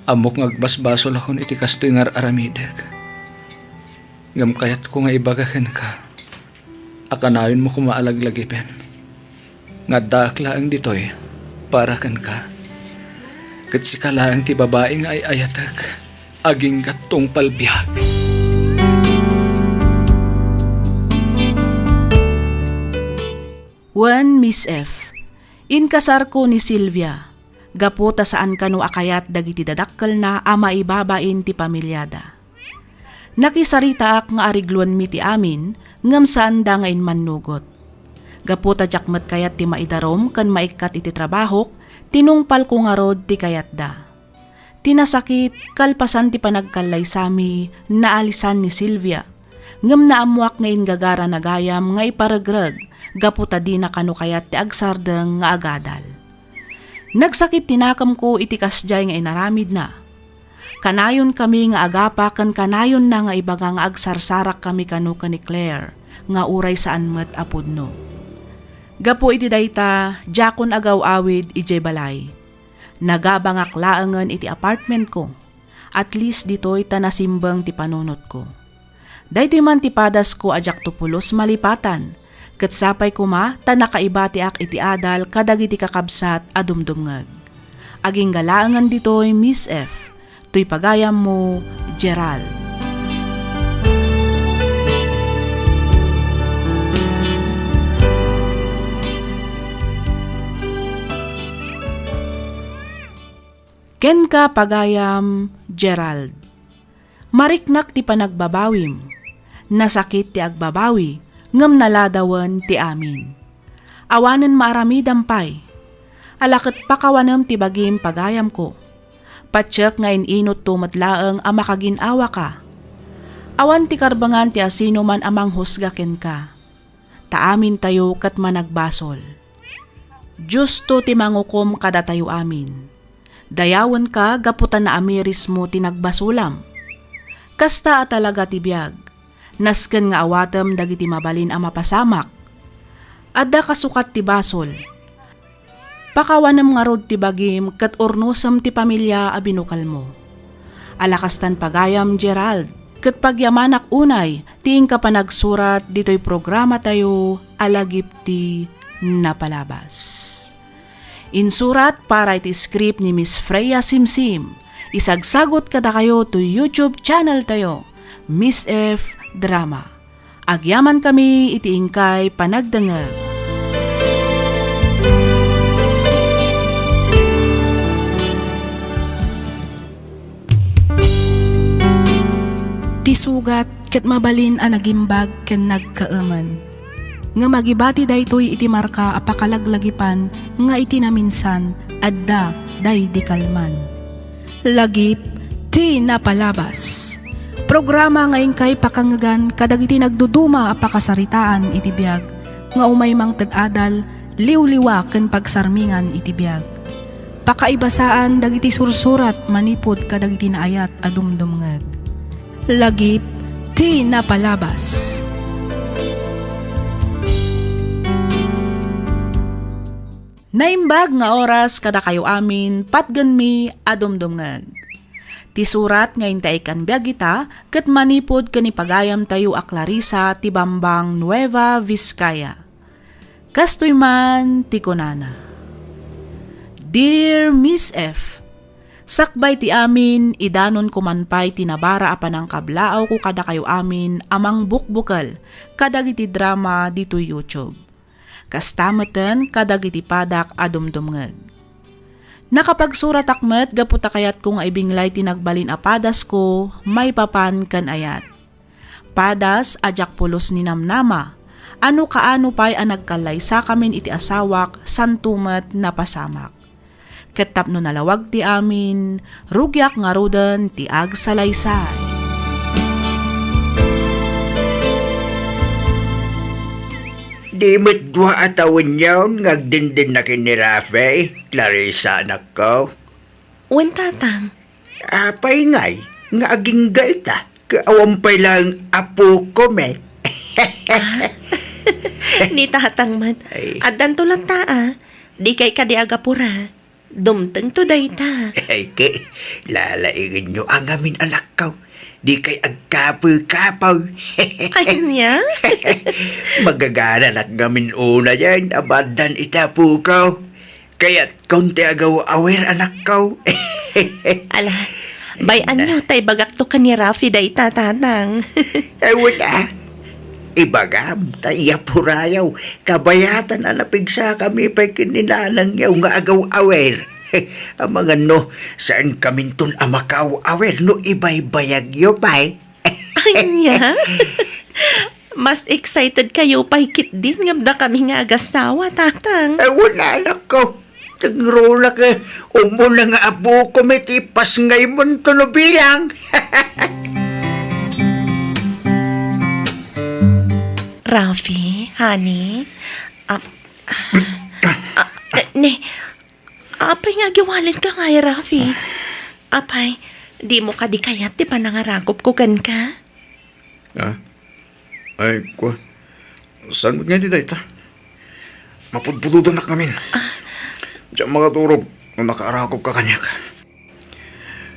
Ammok nga agbasbasolakon iti kastoy nga ar-aramidek. Ngem kayatko nga ibaga kenka a kanayonmo koma a laglagipen nga addaak laeng ditoy para kenka, ket sika laeng ti babai nga ay-ayatek agingga tungpal biag. Wen, Miss F, inkasarko ni Silvia gapu ta saan kano a kayat dagiti dadakkelna a maibabain ti pamiliada. Nakisaritaak nga arigloenmi ti amin, ngem saanda nga immannugot. Gapu ta diak met kayat ti maidarum ken maikkat iti trabahok, tinungpalko ngarud ti kayatda. Ti nasakit, kalpasan ti panagkallaysami, naalisan ni Silvia. Ngem naammoak nga inggagarana gayam nga iparegreg gapu ta dina kano kayat ti agsardeng nga agadal. Nagsakit ti nakemko iti kasdiay nga inaramidna. Kanayonkami nga agapa ken kanayonna nga ibaga nga agsarsarakkami kano ken ni Claire nga uray saan met a pudno. Gapu iti dayta, diakon agaw-awid idiay balay. Nagabangak laengen iti apartmentko. At least ditoy ta nasimbeng ti panunotko. Daytoy man ti padasko a diakto pulos malipatan, ket sapay koma ta nakaibatiak iti adal kadagiti kakabsat a dumdumngeg. Agingga laengen ditoy, Miss F, toy pagayammo, Gerald. Kenka, pagayam, Gerald. Mariknak ti panagbabawim. Nasakit ti agbabawi, ngem naladawen ti amin. Awanen maaramidam pay. Ala ket pakawanem ti bagim, pagayamko. Patiek nga in-inutto met laeng a makagin-awaka. Awan ti karbengan ti asinoman a manghusga kenka. Ta amintayo ket managbasol. Diosto ti mangukom kadatayo amin. Dayawenka gapu ta naamirismo ti nagbasolam. Kasta a talaga ti biag. Nasken nga awatem dagiti mabalin a mapasamak. Adda kasukat ti basol. Pakawanem ngarud ti bagim ket urnosem ti pamilia a binukelmo. Alakastan pagayam, Gerald, ket pagyamanak unay ti inka panagsurat ditoy programatayo a Lagip ti Napalabas. Insurat para iti script ni Miss Freya Simsim. Isagsagut kadakayo to YouTube channel tayo, Miss F Drama. Agyamankami iti inkay panagdengngeg. Ti sugat ket mabalin a nagimbag ken nagkaemen. Ngem agibati daytoy iti marka a pakalaglagipan nga iti naminsan adda daydi kalman. Lagip ti Napalabas. Programa nga inkay pakangngegan kadagiti nagduduma a pakasaritaan iti biag nga umay mangted adal, liwliwa ken pagsarmingan iti biag. Pakaibasaan dagiti sursurat manipud kadagiti naayat a dumdumngeg. Lagip ti Napalabas. Naimbag nga oras kadakayo amin, patgenmi a dumdumngeg. Ti surat nga intaykami biag ita ket manipud ken ni pagayamtayo a Clarissa ti Bambang, Nueva Vizcaya. Kastoy man ti kunana, Dear Miss F, sakbay ti amin, idanonko man pay ti nabara a panangkablaawko kadakayo amin a mangbukbukel kadagiti drama ditoy YouTube. Kasta meten kadagiti padak a dumdumngeg. Nakapagsuratak met gapu ta kayatko nga ibinglay ti nagbalin a padasko maipapan ken ayat. Padas a diak pulos ni namnama, a no kaano pay a nagkallaysakamin iti asawak, santo met napasamak. Ket tapno nalawag ti amin, rugiak ngaruden ti agsalaysay. Di met dua a tawenyon nga agdendennaka ken ni Rafi, Clarissa, anakko? Wen, tatang. Apay ngay nga agingga ita? Ket awan pay laeng apokon met. Ah? Ni tatang met. Ay. Addanto latta, a. Dikay kadi agapura. Dumtengto dayta. Ay, ket lalaingenyo a ngamin, anakko. Dikay agkapoy-kapoy. Ania? Magagananak ngamin unayen a maaddan iti apoko. Kayatkon ti agaw-awer, anakko. Ala, bay-anyo ta ibagakto ken ni Rafi dayta, tatang. Ay, wen a. Ibagam ta iyapurayo, kabayatan a napigsakami pay ken ni nanangyo nga agaw-awer. Amangan no, saankaminton a makaaw-awer no ibaybayagyo pay. Ania? Mas excited kayo pay ketdin ngem dakami nga agasawa, tatang. Ay, wen a, anakko. Nagruna ka, umuna nga apoko met ipasngaymonto no bilang. Rafi, honey, ah, ah, ah, eh, ne, apay nga agiwalenka ngay, Rafi? Apay, dimo kadi kayat ti panangarakupko kenka? Ah? Ay, kua. Saan met ngay ti dayta? Mapudpudotanak ngamin. Ah. Diak makaturog no nakaarakupka kaniak.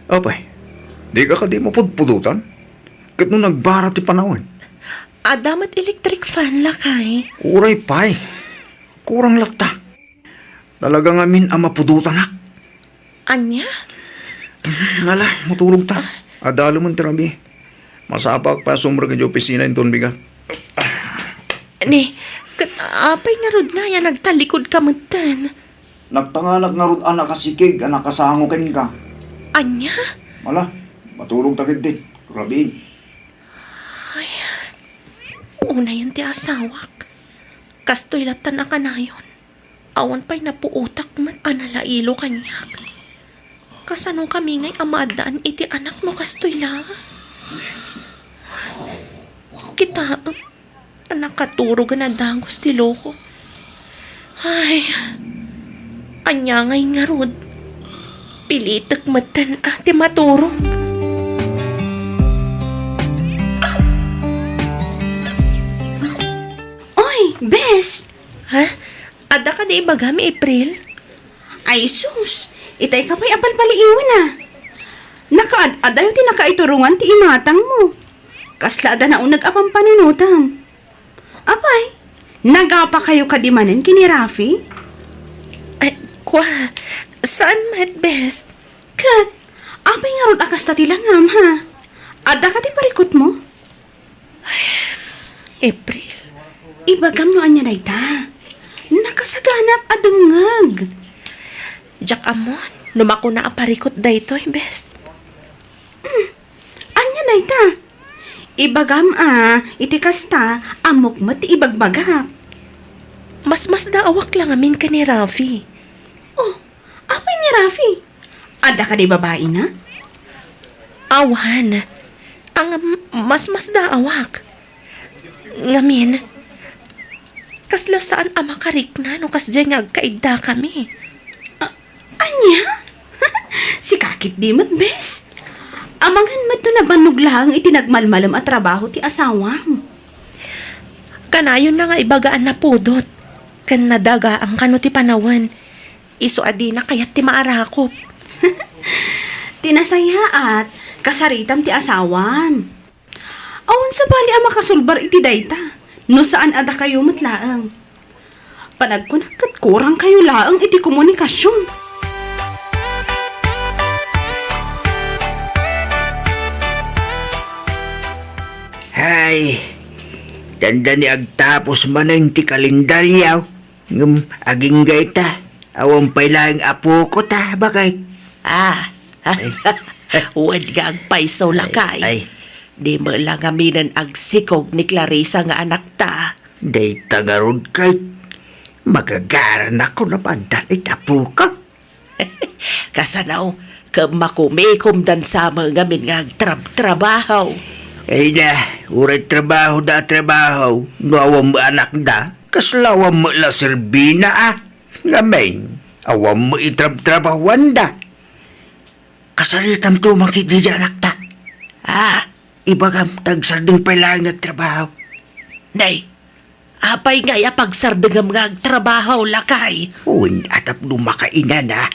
Apay, dika kadi mapudpudotan? Ket no nagbara ti panawen? Adda met electric fan, lakay. Uray pay. Kurang latta. Talaga ngamin a mapudotanak. Ania? Ala, maturogta. Adalemen ti rabii. Masapak pay a sumrek idiay opisina inton bigat. Ne, ket apay ngarud ngay a nagtallikudka metten? Nagtanganak ngarud a nakasikig a nakasango kenka. Ania? Ala, maturogta ketdin. Rabii. Ay, unayen ti asawak. Kastoy lattan a kanayon. Awan pay napuotak met a nalailo kaniak. Kasano kami ngay a maaddaan iti anak no kastoy la? Kitaem, nakaturogen a dagus ti loko. Ay, ania ngay ngarud? Pilitek metten a ti maturog. Oy, bes! Ha? Adda kadi ibagam, April? Ay sus, itay ka pay a palpaliiwen a. Nakaad-adayo ti nakaiturongan ti imatangmo. Kasla adda nauneg a pampaninutam. Apay, nagapakayo kadi manen ken ni Rafi? Ay, kwa, saan met, bes? Ket, apay ngarud a kasta ti langam, ha? Adda kadi parikutmo? Ay, April. Ibagam no ania dayta. Nakasaganaak a dumngeg. Diak ammon no makuna a parikut daytoy, bes. Hmm, ania dayta? Ibagam a, iti kasta, ammok met ti ibagbagak. Masmasdaawak la ngamin ken ni Rafi. Oh, apay ni Rafi? Adda kadi babaina? Awan. Ang masmasdaawak. Ngamin, kasla saan a makarikna no kasdiay nga agkaiddakami. A-, ania? Sika ketdi met, bes. Amangan met no nabannog laeng iti nagmalmalem a trabaho ti asawam. Kanayonna nga ibagaan a pudot ken nadagaang kano ti panawen. Isu a dina kayat ti maarakop. Ti nasayaat, kasaritam ti asawam. Awan sabali a makasulbar iti dayta, no saan a dakayo met laeng. Panagkunak ket kurangkayo laeng iti komunikasion. Hay, tanda ni agtapos manen ti kalendaryo. Ngem agingga ita, awan pay laeng apoko ta, baket. Ah, wen nga agpayso, lakay. Ay. Di met la ngaminen agsikog ni Clarissa nga anakta. Dayta ngarud, ket magagaranakon a maaddan iti apoka. Kasano, ket makumikomdan sa met ngamin nga agtrab-trabaho. Ay na, uray trabahoda a trabaho, no awan met anakda, kasla awan met la serbina a. Ngamin, awan met itrabtrabahoanda. Kasaritamto man ketdi diay anakta. Ah, ibagam ta agsardeng pay laeng nga agtrabaho. Nay, apay ngay a pagsardengem nga agtrabaho, lakay? Wen a tapno makainana,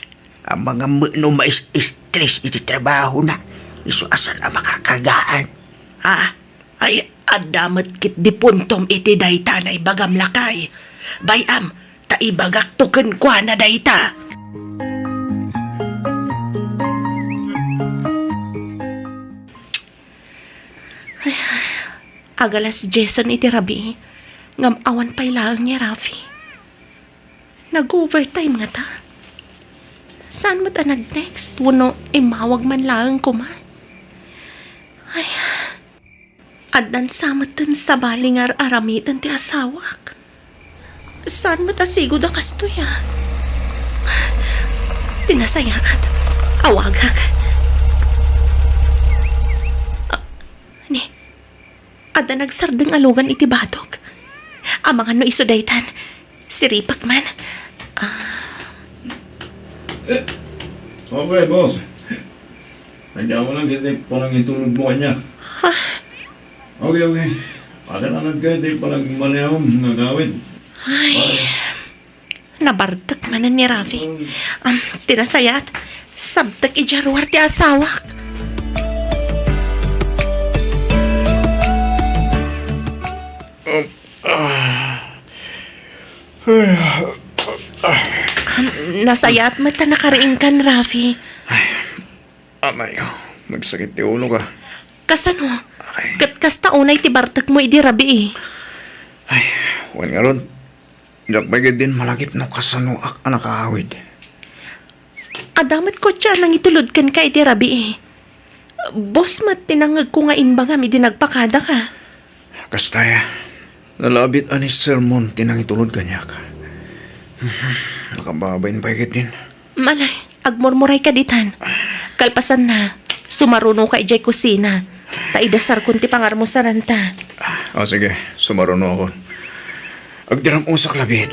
amangan met no mais-stress iti trabahona, isu a saan a makarkargaan. Ah, ay, adda met ketdi puntom iti dayta naibagam, lakay. Bay-am, ta ibagakto kenkuana dayta. Ay, agalas diesen iti rabii, ngem awan pay laeng ni Rafi. Nag-overtime ngata. Saan met a nag-text wenno immawag man laeng koma? Ay, addan sa metten sabali nga ar-aramiden ti asawak. Saan met a sigud a kastoy a? Ti nasayaat, awagak. Ah, ni, adda nagsardeng a lugan iti badok. Amangan no isu daytan. Siripak man. Ah. Eh, okay, boss. Nagyaman lang kita panangitulog mo kanya. Ha? Okay, okay. Adan-anad kayo, di pa nagmanayam nga gawin. Ay. Bye. Nabartek manen ni Rafi. Um, ti nasayaat, sabtek idiay ruar ti asawak. Um, ah. Um, nasayaat met ta nakariingkan, Rafi. Ay, anay, nagsakit ti ulo ka. Kasano? Ay. Ket kasta unay ti bartekmo idi rabii. Ay, wen ngarud, diak pay ketdin malagip no kasanoak a nakaawid. Adda met kotse a nangitulod kenka idi rabii. Boss met ti nangngegko nga imbagam idi nagpakadaka. Kasta aya, nalabit a ni sermon ti nangitulod kaniak. Nakababain pay ketdin. Malay, agmurmuray ka ditan. Kalpasanna, sumaruno ka idiay kusina. Ta idasarkon ti pangarmusaranta. O, sige, sumaruno akon. Agdiram-usak labiit.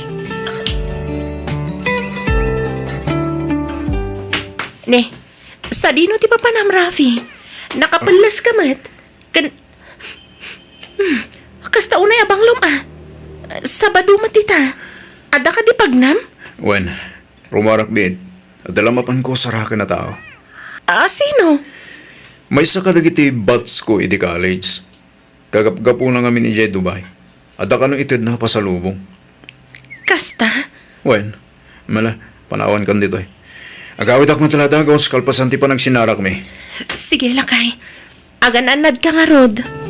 Ni, sadino ti papanam, Rafi? Nakapelles ka met? Ken, hmm, kasta unay a banglom a. Sabado met ita. Adda kadi pagnam? Wen, rumarak biit. Adda la mapanko saraken a tao. A, sino? Maysa kadagiti batch ko idi college. Kagapgapuna ngamin idiay Dubai. Adda kano itedna a pasalubong. Kasta? Wen, mala, panawankan ditoy. Agawidak met la dagus kalpasan ti panagsinarakmi. Sige, lakay. Agan-annadka ngarud.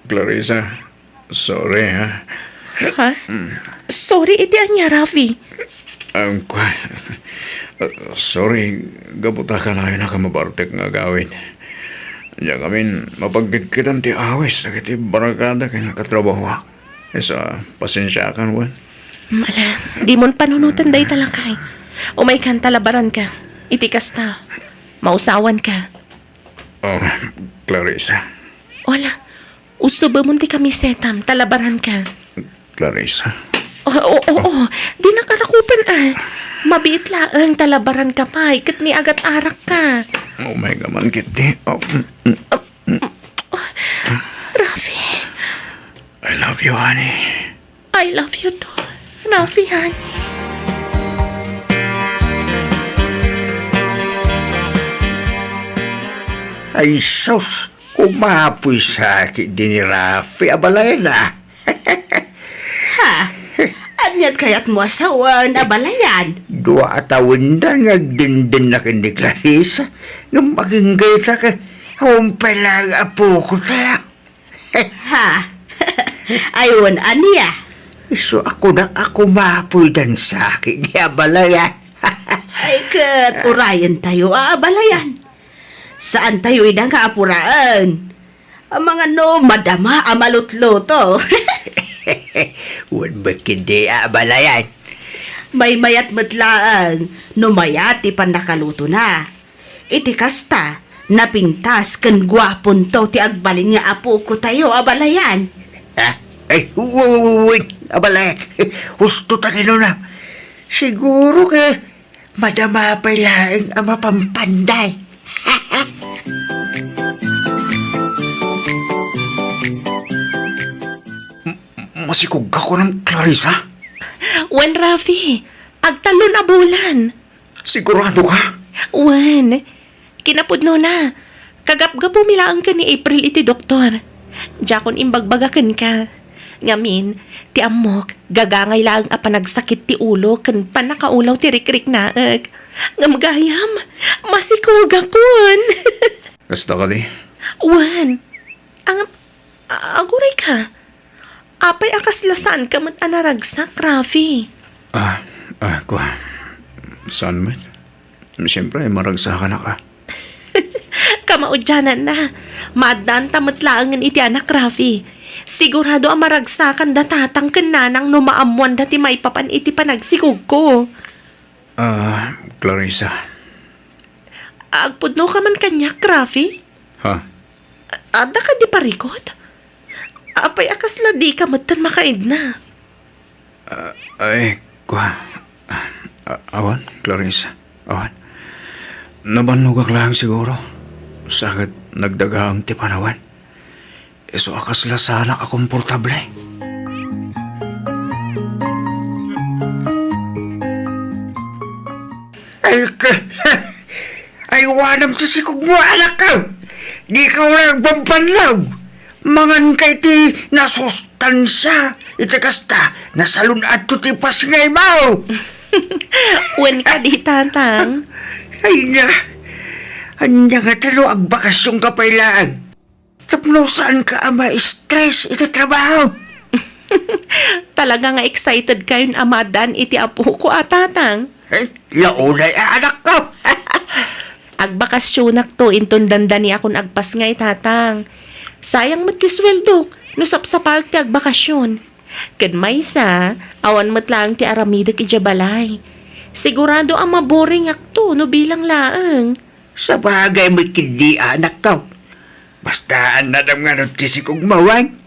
Clarissa, sorry, ha? Ha? Sorry iti ania, Rafi? Um, kwa-, uh, sorry, gapu ta kanayon a mabartek nga agawid. Diak amin mapagkitkitan ti awis dagiti barkada ken katrabahoak. Isu a, pasensiakan, wen. Mala, dimon panunoten dayta, lakay. Umaykan ta labaranka. Iti kasta, mausawanka. Oh, Clarissa. Wala. Usubemon ti kamisetam, ta labaranka. Clarissa. Oo, oo, oo. Dinak arakupen, a. Mabiit laeng, ta labaranka pay, ket ni agat-arakka. Umayka man ketdi. Oh, mm, mm. Rafi. I love you, honey. I love you too, Rafi, honey. Ay, sus! Kumapoy sa ketdi ni Rafi, abalayan, a. Ha? Ania't kayatmo a sawen, abalayan? Dua a tawendan nga agdindinak ken ni Clarissa, ngem agingga ita ket awan pay laeng apokota. Ha? Ay, wen, ania? Isu a kunak a kumapoydan sa ketdi, abalayan. Ay, ket urayentayo, a, abalayan. Saantayo ida nga apuraen. Amangan no madama a malutluto. Wen met ketdi, a, abalayan. Maymayat met laeng no mayat ti pannakalutona. Iti kasta, napintas ken guaponto ti agbalin nga apokotayo, abalayan. Ha? Ay, wen, abalayan. Husto ta kinuna. Siguro ket madama pay laeng a mapampanday. M-, masikog ka kunam, Clarissa? Wen, Rafi, agtallon a bulan. Sigurado ka? Wen, kinapudnona, kagapgapumi laeng ken ni April iti doktor. Diakon imbagbaga kenka. Ngamin, ti ammok, gagangay laeng a panagsakit ti ulo ken pannakaulaw ti rikriknaek. Ngem gayam, masikogakon. Kasta kadi? Wen. Ang, a-, aguray ka. Apay a kasla saanka met a naragsak, Rafi? Ah, ah, kua. Saan met? Siyempre, maragsakan a. Kamaudiananna, maaddaanta met laengen iti anak, Rafi. Sigurado a maragsakan da tatang ken nanang no maammoanda ti maipapan iti panagsikogko. Ah, Clarissa. Agpudno ka man kaniak, Rafi? Ha? Adda kadi parikut? Apay a kasla dika metten makaidna? Ah, ay, kua. Ah, awan, Clarissa. Awan. Nabannogak laeng siguro. Sa ket nagdagaem ti panawen. Isu a kasla saanak a komportable. Ay, ka-, aywanam ti sikogmo, anakko. Dika uray agbanbannog. Manganka iti nasustansia. Iti kasta, nasalun-atto ti pasngaymo. Wen kadi, tatang. Ay na, ania ngata no agbakasionka pay laeng? Tapno saanka a ma-stress iti trabaho. Talaga nga excited kayon a maaddaan iti apoko a, tatang. Eh, launay a anakko. Agbakasionakto inton dandaniakon agpasngay, tatang. Sayang met ti sueldok no sapsapaek ti agbakasion. Ken maysa, awan met laeng ti aramidek idiay balay. Sigurado a maboringakto no bilang laeng. Sabagay met ketdi, anakko. Basta annadam ngarud ti sikogmo, wen?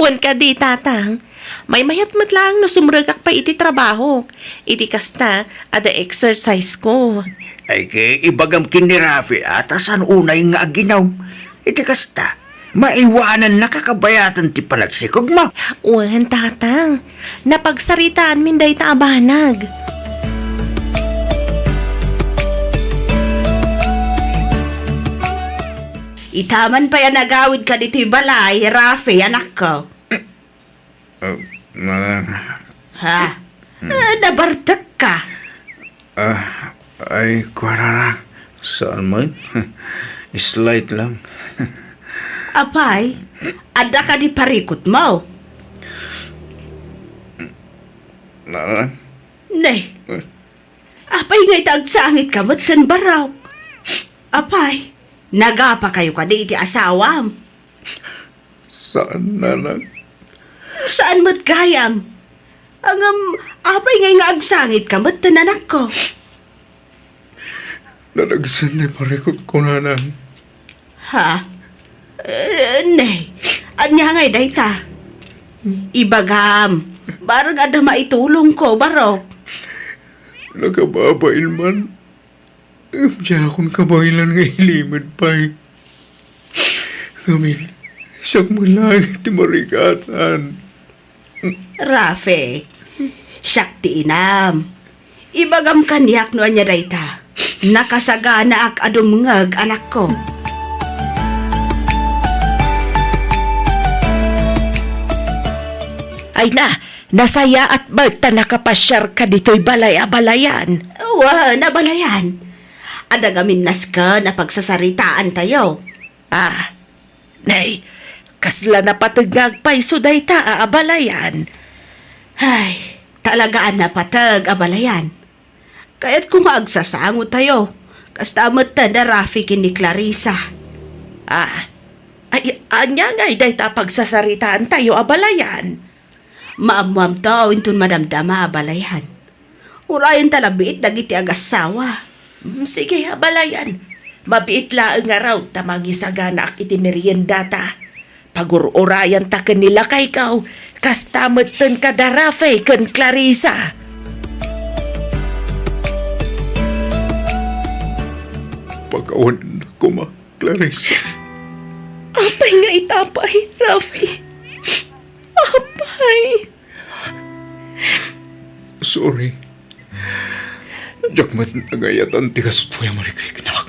Wen kadi, tatang. Maymayat met laeng no sumrekak pay iti trabahok. Iti kasta, adda exercise ko. Ay, ket ibagam ken ni Rafi a ta saan unay nga aginom. Iti kasta, maiwanannaka kabayatan ti panagsikogmo. Wen, Tatang. Napagsaritaanmin dayta a banag. Ita man pay a nagawidka ditoy balay, Rafi, anakko. Ah, manang. Ha? Hmm. Eh, nabartekka. Ah, ay, kuarara. Saan man? Slight lang. Apay, adda kadi parikutmo? Manang. Ne. Eh. Apay nga ita agsangitka met ken barok? Apay, nagapakayo kadi iti asawam? Saan, nanang. Saan met gayam? Ngem, apay ngay nga agsangitka met ken anakko? Nadagsen ti parikutko, nanang. Ha? Eh, ne, ania ngay dayta? Ibagam, bareng adda maitulongko, barok. Nakababain man. Diakon kabaelan nga ilimed pay. Ngamin, siak met laeng ti marikatan. Rafe, siak ti inam. Ibagam kaniak no ania dayta. Nakasaganaak a dumngeg, anakko. Ay na, nasayaat met ta nakapasiarka ditoy balay a balayan. Wen, a balayan. Adda ngamin nasken a pagsasaritaantayo. Ah, nay, kasla napateg nga agpayso dayta a abalayan. Ay, talaga a napateg a balayan. Kayatko nga agsasangotayo. Kasta met da Rafi ken ni Clarissa. Ah, ay, ania ngay dayta a pagsasaritaantayo a balayan? Maammoamto inton madamdama a balayan. Urayenta la biit dagiti agassawa. Mm, sige, abalayan. Mabiit laeng ngarud ta mangisaganaak iti meriendata. Pagur-urayanta ken ni lakayko, kasta metten kada Rafe ken Clarissa. Pakawanennak koma, Clarissa. Apay nga ita pay, Rafi? Apay? Sorry. Diak met nangayatan ti kastoy a marikriknak.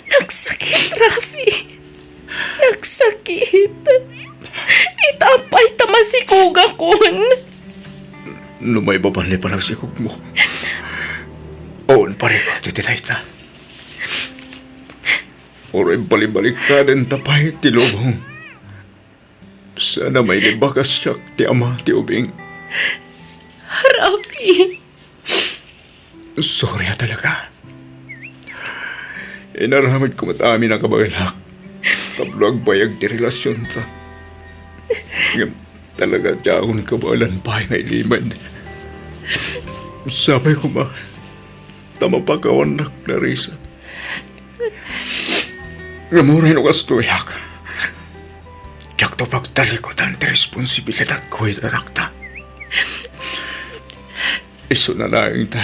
Nagsakit, Rafi. Nagsakit. Ita pay ta masikogakon. No maipapan ti panagsikogmo, awan parikut iti dayta. Uray balibalikkadenta pay ti lubong. Saan a mailibakas siak ti ama ti ubing. Rafi! Sorry a talaga. Inaramidko met amin a kabaelak tapno agbayag ti relasionta. Ngem talaga diakon kabaelan pay nga ilimed. Sapay koma ta mapakawannak, Clarissa. Ngem uray no kastoyak, diakto pagtalikudan ti responsibilidatko iti anakta. Isuna laeng ta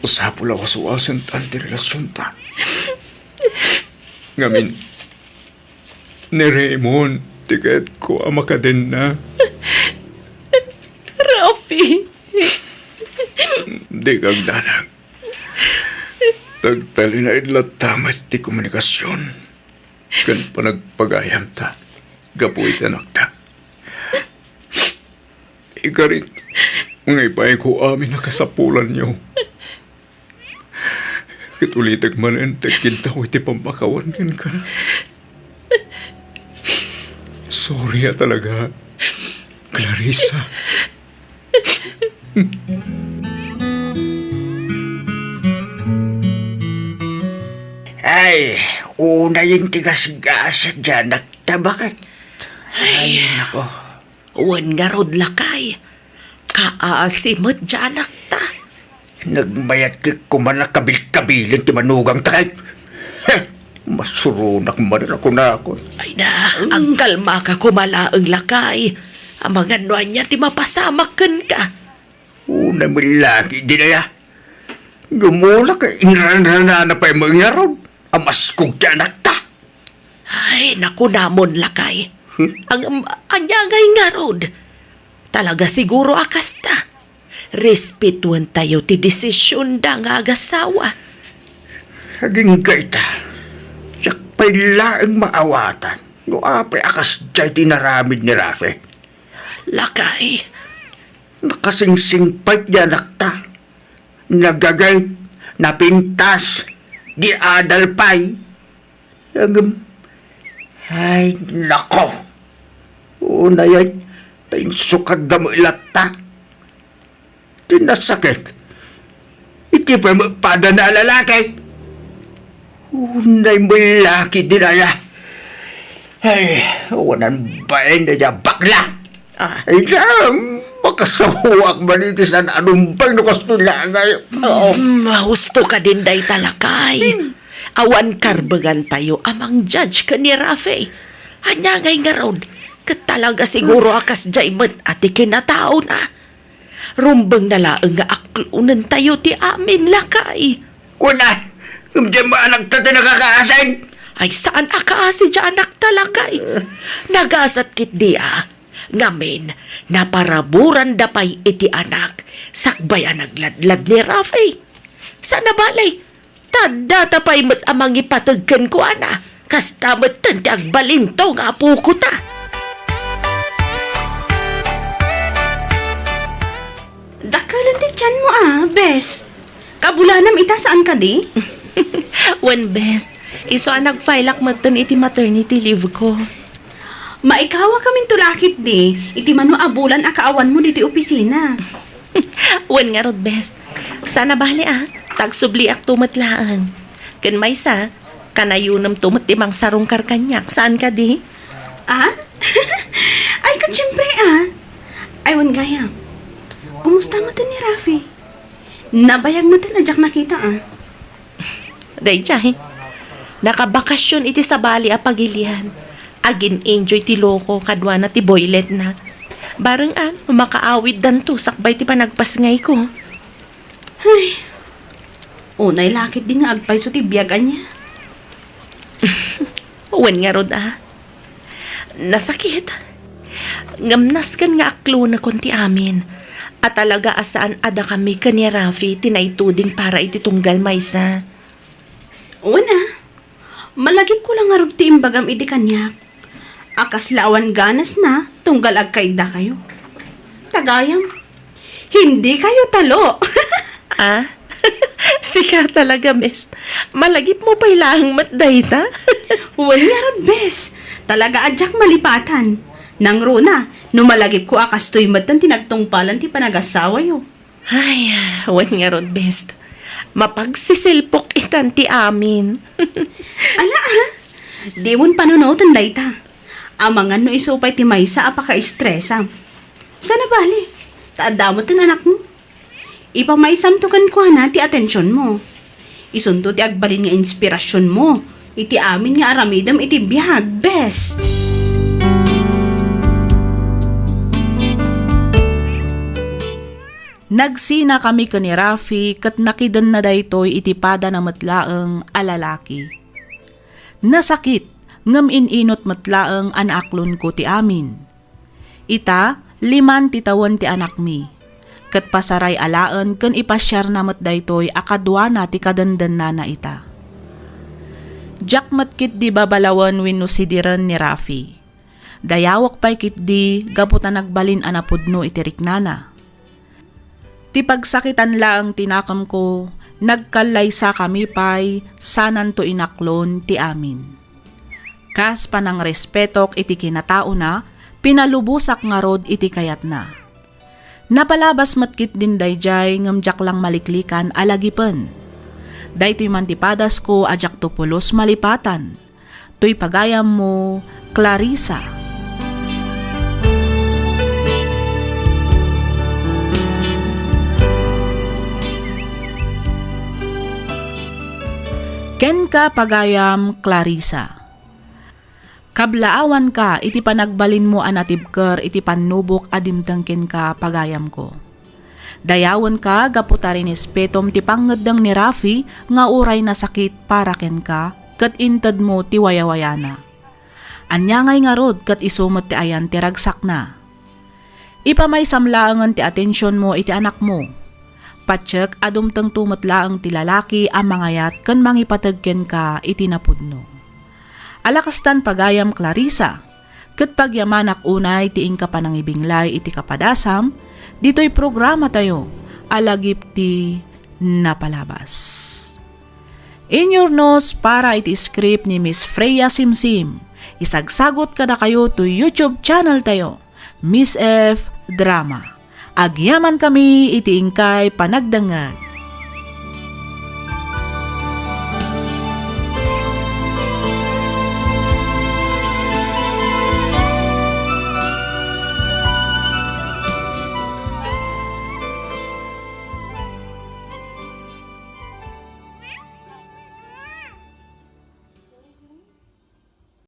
masapul a waswasentan ti relasionta. Ngamin, ni Raymond ti kayatko a makadenna. Rafi! Dika agdanag. Nagtalinaed latta met ti komunikasion ken panagpagayamta gapu iti anakta. Ikarik nga ibaonko amin a kasapulanyo. Ket ulitek manen ti agkiddaw iti pammakawan kenka. Sorry a talaga, Clarissa. Ay, unayen ti gasgas, diay anakta, baket. Ay, nako. Wen ngarud, lakay. Kaasi met diay anakta. Nagmayat ket koma a kabilkabilen ti manugangta kay. Heh, masuronak manen a kunakon. Ay na, agkalmaka koma laeng, lakay. Amangan no ania ti mapasamak kenka. Unay met la ket dinaya. Gumulak, inranranana pay met ngarud. A maskog ti anakta. Ay, nakunamon, lakay. Hmm? Ang, ania ngay ngarud? Talaga siguro a kasta. Respetuentayo ti desisionda nga agasawa. Agingga ita, siak pay laeng maawatan no apay a kasdiay ti inaramid ni Rafe. Lakay. Nakasingsingpet ti anakta. Nagagay, napintas, di adal pay. Ngem, ay, nako. Unay, ay, ta insukadda met latta. Ti nasakit, iti pay met padana a lalaki. Unay met laki dinaya. Ay, awanan bain dayta bakla. Ah. Ay, na, makasawaak man iti saan a numbay no kastoy la ngay. Oo. Mm, husto kadin dayta, lakay. Hmm. Awan karbengantayo a mang-judge ken ni Rafe. Ania ngay ngarud, ket talaga siguro a kasdiay met a ti kinataona. Rumbengna laeng nga aklonentayo ti amin, lakay. Kuna, ngem diay met anakta ti nakakaasin. Ay, saan a kaasi diay anakta, lakay. Nagasat ketdi a. Ngamin, naparaburanda pay iti anak, sakbay a nagladlad ni Rafe. Saan a bale, ta addata pay met a mangipateg kenkuana, kasta metten ti agbalinto nga apokota. Dakkelen ti tianmo a, bes. Kabulanam ita, saan kadi? Wen, bes. Isu a nag-fileak metten iti maternity leave ko. Maikawakaminto la ketdi iti mano a bulan a kaawanmo ditoy opisina. Wen ngarud, bes. Saan a bale a, ta agsubliakto met laeng. Ken maysa, kanayonemto met ti mangsarungkar kaniak. Saan kadi? Ah? Ay, ket siempre a. Ay, wen gayam. Kumusta metten ni Rafe? Nabayag metten a diak nakita a. Daydiay, nakabakasyon iti sabali a pagilian. Agin-enjoy ti loko kaduana ti boyletna. Bareng a, makaawiddanto sakbay ti panagpasngayko. Ay, unay la ketdi nga agpayso ti biag ania. Wen ngarud a. Nasakit. Ngem nasken nga aklonekon ti amin a talaga a saan a dakami ken ni Rafe ti naituding para iti tunggal maysa. Wen a, malagipko la ngarud ti imbagam idi kaniak a kasla awan ganasna tunggal agkaiddakayo. Ta gayam, hindi kayo talo. Ah? Sika talaga, bes. Malagipmo pay laeng met dayta? Wen ngarud, bes. Talaga a diak malipatan. Nangruna, no malagipko a kastoy metten ti nagtungpalan ti panagasawayo. Ay, wen ngarud, bes. Mapagsisilpok itan ti amin. Ala, ha? Dimon panunoten dayta. Amangan no isu pay ti maysa a pakaestresam. Saan a bale, ta adda metten anakmo. Ipamaysamto kenkuana ti atensionmo. Isunto ti agbalin nga inspirasionmo iti amin nga aramidem iti biag, bes. Nagsinakami ken ni Rafe ket nakidenna daytoy iti padana met laeng a lalaki. Nasakit, ngem in-inut met laeng a naaklonko ti amin. Ita, liman ti tawen ti anakmi, ket pasaray alaen ken ipasiarna met daytoy a kaduana ti kadendennana ita. Diak met ketdi babalawen wenno sidiren ni Rafe. Dayawek pay ketdi gapu ta nagbalin a napudno iti riknana. Ti pagsakitan laeng ti nakemko, nagkallaysakami pay sananto inaklon ti amin. Kas panangrespetok iti kinataona, pinalubosak ngarud iti kayatna. Napalabas met ketdin daydiay ngem diak lang maliklikan a lagipen. Daytoy man ti padasko a diakto pulos malipatan. Toy pagayammo, Clarissa. Kenka, pagayam Clarissa. Kablaawanka iti panagbalinmo a natibker iti pannubok a dimteng kenka, pagayamko. Dayawenka gapu ta rinespetom ti pangngeddeng ni Rafi nga uray nasakit para kenka, ket intedmo ti wayawayana. Ania ngay ngarud ket isu met ti ayan ti ragsakna. Ipamaysam laengen ti atensionmo iti anakmo. Patiek a dumtengto met laeng ti lalaki a mangayat ken mangipateg kenka iti napudno. Ala kastan pagayam Clarissa, ket pagyamanak unay ti inka panangibinglay iti kapadasam, ditoy programatayo a lagip ti napalabas. Inyurnos para iti script ni Miss Freya Simsim. Isagsagot kadakayo to YouTube channel tayo, Miss F Drama. Agyaman kami iti inkay panagdengngeg.